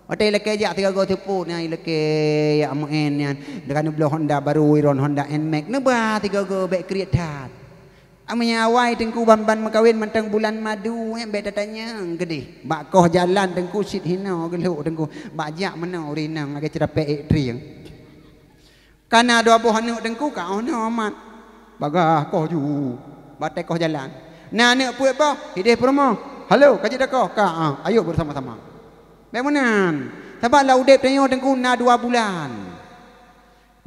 Watèe ilakèe jak sigoe-goe seupôt nyan, ilakèe jak meu'en nyan, deungon bloe Honda baru, iron Honda Nmax, neuba sigoe-goe bèk kriet that. Meunyo awai Teungku ban-ban meukawen mantong bulan madu, eh, bèk tatanyong keudeh. Bak koh jalan Teungku cit hinoe geulhok Teungku. Bak jak meunoe ureueng inong lagèe ceurapek ék trieng. Ka na dua boh aneuk Teungku ka 'oh noe mat. Bagah koh ju. Bak koh jalan. Na aneuk peuet boh, ideh peurumoh. "Halo, ka jeuet dakoh?" "Ka, ah. Ayo bersama-sama." Bèk meunan. Sabab lam udép tanyoe Teungku na dua bulan.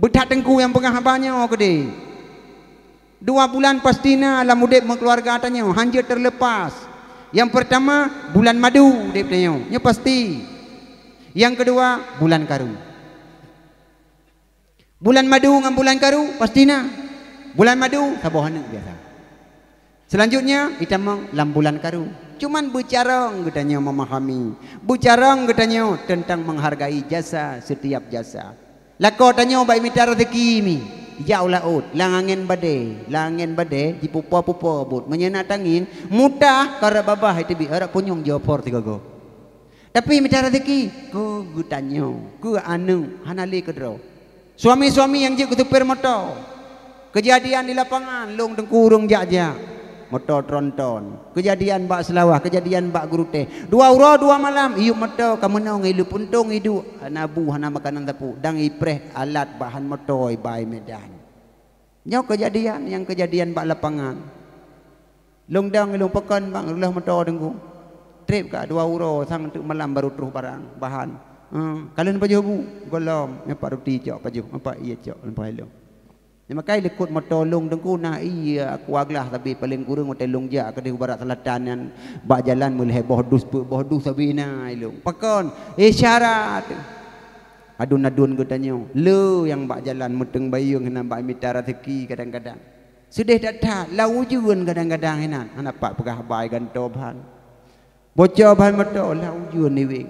Beuthat Teungku nyang peugah haba nyoe keudeh. Dua bulan pasti na lam udép meukeuluwarga tanyoe, hanjeuet terlepas. Nyang peurtama, bulan madu udép tanyoe. Nyoe pasti. Nyang keudua, bulan karu. Bulan madu ngon bulan karu pasti na. Bulan madu saboh aneuk biasa. Selanjutnya, itamong lam bulan karu. Cuman beucarông geutanyoe memahami, beucarông geutanyoe teuntang menghargai jasa, setiap jasa. Lakoe tanyoe bak mita raseuki mi, ijak u laôt, lam angén badée, lam angén badée jipupo-pupo buet. Meunyoe na tangieng, mutah karab babah iteubiet, harab punyueng jiopor sigoe-goe. Tapi mita raseuki keu geutanyoe, keu aneuk, hana lé keudroe. Suami-suami nyang jeuet keu supir moto. Keujadian di lapangan, lôn Teungku ureueng jak-jak. Moto tronton. Keujadian bak Seulawah, keujadian bak Geurutée. Dua uroe dua malam, iyup moto ka meunoe ngon ilup untông iduek. Hana bu, hana makanan sapeue. Dan ipreh alat bahan moto iba i Medan. Nyoe keujadian nyang keujadian bak lapangan. Lôn dong, lôn peukon bang, reuloh moto Teungku. Trép ka dua uroe sang teuk malam baru troh barang, bahan. Eeh, ka lheueh pajoh bu, gohlom, nyoe pat ruti cok pajoh, nyoe pat ié cok, lôn pajoh lôn. Nyoe makai likot moto lôn Teungku na ié aqua glass, tapi paleng kureueng watée lôn jak keudeh u barat seulatan nyan, bak jalan meulhèe boh dus, peuet boh dus sabe na ilôn. Pakon? Isyarat. Adun-adun geutanyoe, le nyang bak jalan meuteung bayeue hinan bak mita raseuki kadang-kadang. Seudeh that-that, lam ujeuen kadang-kadang hinan, hana pat peugah haba, gantoe ban. Boco ban moto, lam ujeuen iweng.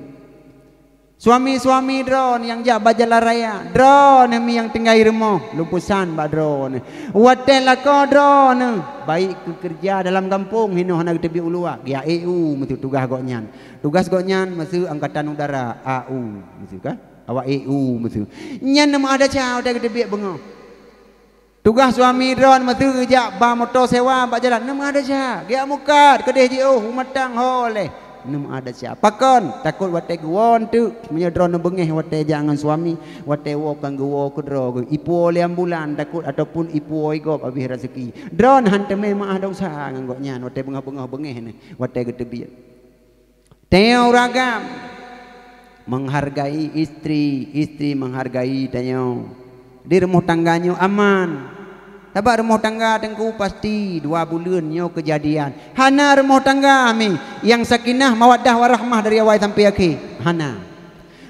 Suami-suami droeneuh nyang jak bak jalan raya, droeneuh mi nyang tinggai rumoh, lôn peusan bak droeneuh. Watée lakoe droeneuh, baik keu keureuja dalam gampông, hinoe hana geuteubiet u luwa, geujak ék u meusu tugaih gobnyan. Tugaih gobnyan meusu Angkatan Udara, A U, meusu ka? Awak ék u meusu. Nyan na meu'ah desya watée geuteubiet beungoh. Tugaih suami droeneuh meusu geujak ba moto sewa bak jalan, na meu'ah desya. Geujak meukat keudeh jiôh u matang ho lé. Na meu'ah desya. Pakon? Takot watée geuwoe eunteuk. Meunyoe droeneuh beungéh watée jak ngon suami, watée woe kon geuwoe keudroe geuh. Ipuwoe lé ambulan takot ataupun ipuwoe gob habéh raseuki. Droeneuh han teumé meu'ah desya ngon gobnyan watée beungoh-beungoh beungéh nyan, watée geuteubiet. Tanyoe ureueng agam menghargai istri, istri menghargai tanyoe. Di rumoh tangga nyoe aman. Sabab rumoh tangga Teungku pasti dua buleuen nyoe keujadian. Hana rumoh tangga mi nyang sakinah, mawaddah, warahmah dari awai sampai akhé. Hana.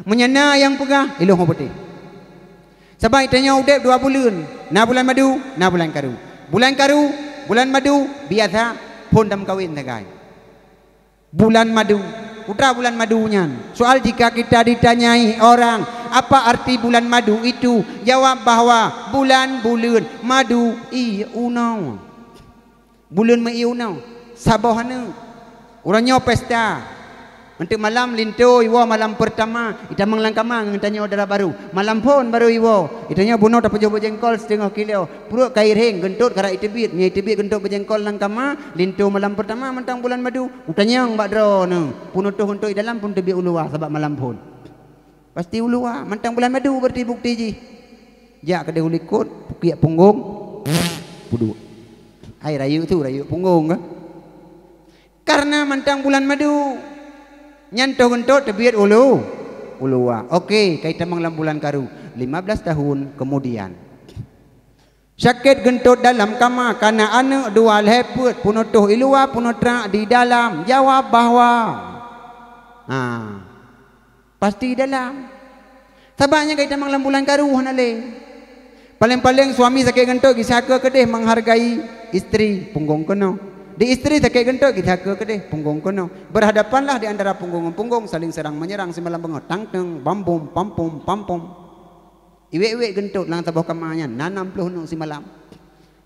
Meunyoe na nyang peugah, ilôn ho beutôi. Sabab tanyoe udeb dua buleuen, na bulan madu, na bulan karu. Bulan karu, bulan madu, biasa phon dan meukawen sagai. Bulan madu. Peue teuma bulan madu nyan? Soal jika kita ditanyai orang, "Apa arti bulan madu itu?" Jawab bahwa bulan buleuen, madu ié unoe. Buleuen meu ié unoe. Saboh aneuk. Uroe nyoe pesta. Eunteuk malam linto iwoe malam peurtama, itamong lam kama ngon tanyoe dara barô. Malam phon barô iwoe. Itanyoe bunoe tapajoh beujengkol siteungoh kilo. Pruet ka iréng, geuntot karab iteubiet. Meunyoe iteubiet geuntot beujengkol lam kama, linto malam peurtama mantong bulan madu. Utanyong bak droeneuh, peunutoh geuntot i dalam pun teubiet u luwa sabab malam phon. Pasti u luwa, mantong bulan madu berarti bukti jih. Jak keudeh u likot, pukiek punggong, puduek. Hai rayeuk tu, rayeuk punggong ka. Karena mantong bulan madu. Nyan toh geuntot teubiet u lu-, u luwa. Oke, ka itamong lam bulan karu. Lima belas tahun kemudian. Sakét geuntot dalam kama, kana aneuk dua lhèe peuet, peunutoh i luwa, peuneutrak di dalam. Jawab bahwa, ha, pasti dalam. Sabab nyan ka itamong lam bulan karu hana lé. Paleng-paleng suami sakét geuntot geusakeue keudeh menghargai istri, punggong keunoe. Di istri sakét geuntot geusakeue keudeh, punggong keunoe. Berhadapanlah di antara punggong ngon punggong, saling serang menyerang simalam beungoh. Tang teng, bam bum, pam pum, pam pum. Iwet-iwet geuntot lam saboh kama nyan, na nam ploh aneuk simalam.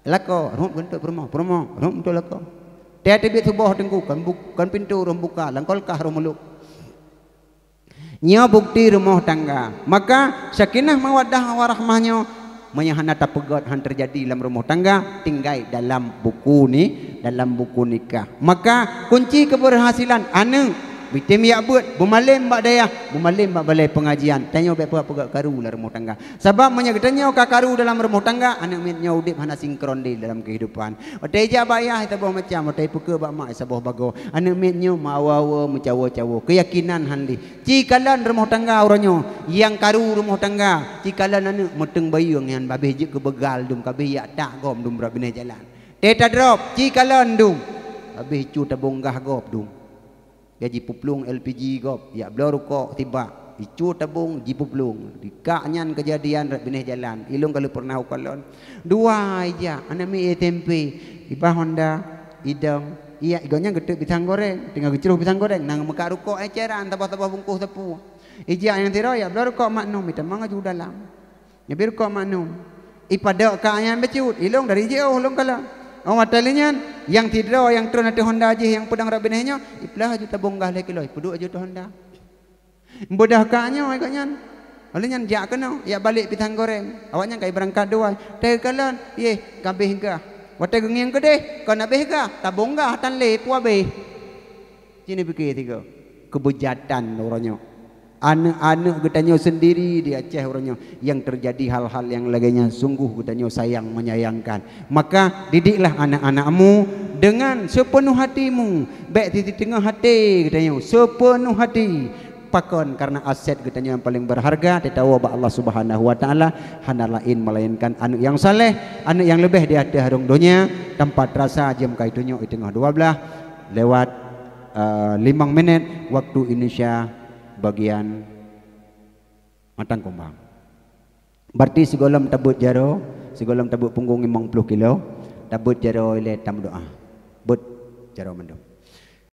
Lakoe, rhot geuntot peurumoh, peurumoh, rhot geuntot lakoe. Teubiet suboh teungku, kon bu-, kon pintoe roh buka, lam kulkas roh mulok. Nyoe bukti rumoh tangga. Maka sakinah mawaddah warahmah nyoe, meunyoe hana tapeugét, han teujadi lam rumoh tangga, tinggai dalam buku ni, dalam buku nikah. Maka kunci keberhasilan aneuëk, bitem yak beuet, beumalem bak dayah, beumalem bak balai pengajian. Tanyoe bék peugét karu lam rumoh tangga. Sabab meunyoe geutanyoe ka karu dalam rumoh tangga, aneuëk miet nyoe udeb hana sinkron di dalam kehidupan. Watée ijak bak yah saboh macam, watée ipeukeu bak mak saboh bagoe. Aneuëk miet nyoe meuawa-awa, meucawo-cawo, keuyakinan han lé. Ci kalon rumoh tangga uroe nyoe, nyang karu rumoh tangga, ci kalon aneuëk meuteung bayeue nyan, babeh jeuet keu beugal dum, kabeh yak tak gob dum rot binéh jalan. Tée tadrop, ci kalon dum, babeh cu tabong gah gob dum. Ya jipuplueng L P G gob, yak bloe rukok tibak, icu tabong jipuplueng. Dikak nyan keujadian rot binéh jalan, ilong ka lheueh peureunah ukalon. Dua ijak, aneuëk miet S M P, ibah Honda, idong, yak igoe nyan geuteuk pisang goreng, teungoh geucroh pisang goreng, na meukak rukok éh cairan, saboh-saboh bungkôh sapeue. Ijak nyang sidroe, yak bloe rukok Magnum, itamong laju dalam. Nyoe bri rukok Magnum. Ipadok kak nyan bacut, ilong dari jiôh lôn kalon. Oh, watée lheueh nyan, nyang sidroe nyang tron ateueh Honda jih nyang peudong rot binéh nyoe, iplah laju tabong gah lhée kilo, ipeuduek laju ateueh Honda. Beudôh kak nyoe gobnyan. Lheueh nyan jak keunoe, yak balek pisang goreng. Awaknyan ka ibeurangkat dua. Teukalon, yeh, ka abéh gah. Watée geungieng keudeh, kon abéh gah, tabong gah tan lé, peue abéh. Ci neupiké sigoe, keubeujatan uroe nyoe. Aneuëk-aneuëk geutanyoe seundiri di Aceh uroe nyoe nyang teujadi hal-hal nyang lagée nyan, sunggoh geutanyoe sayang menyayangkan. Maka didiklah anak-anakmu dengan sepenuh hatimu, bék siteungoh até geutanyoe, sepenuh hati. Pakon? Karena aset geutanyoe nyang paleng beurharga teutabôh bak Allah Subhanahu wa Taala, hana laén melainkan aneuëk nyang saleh, aneuëk nyang leubeh di ateueh hareuem donya, tanpa teurasa jeuem ka itunyok di teungoh dua blaih lewat eh, limong minét waktu Indonesia bagian matang kumbang. Berarti sigohlom tabeuet jaroe, sigohlom tabeuet punggong limong ploh kilo, tabeuet jaroe ilée tameudoá. Beuet jaroe mandum.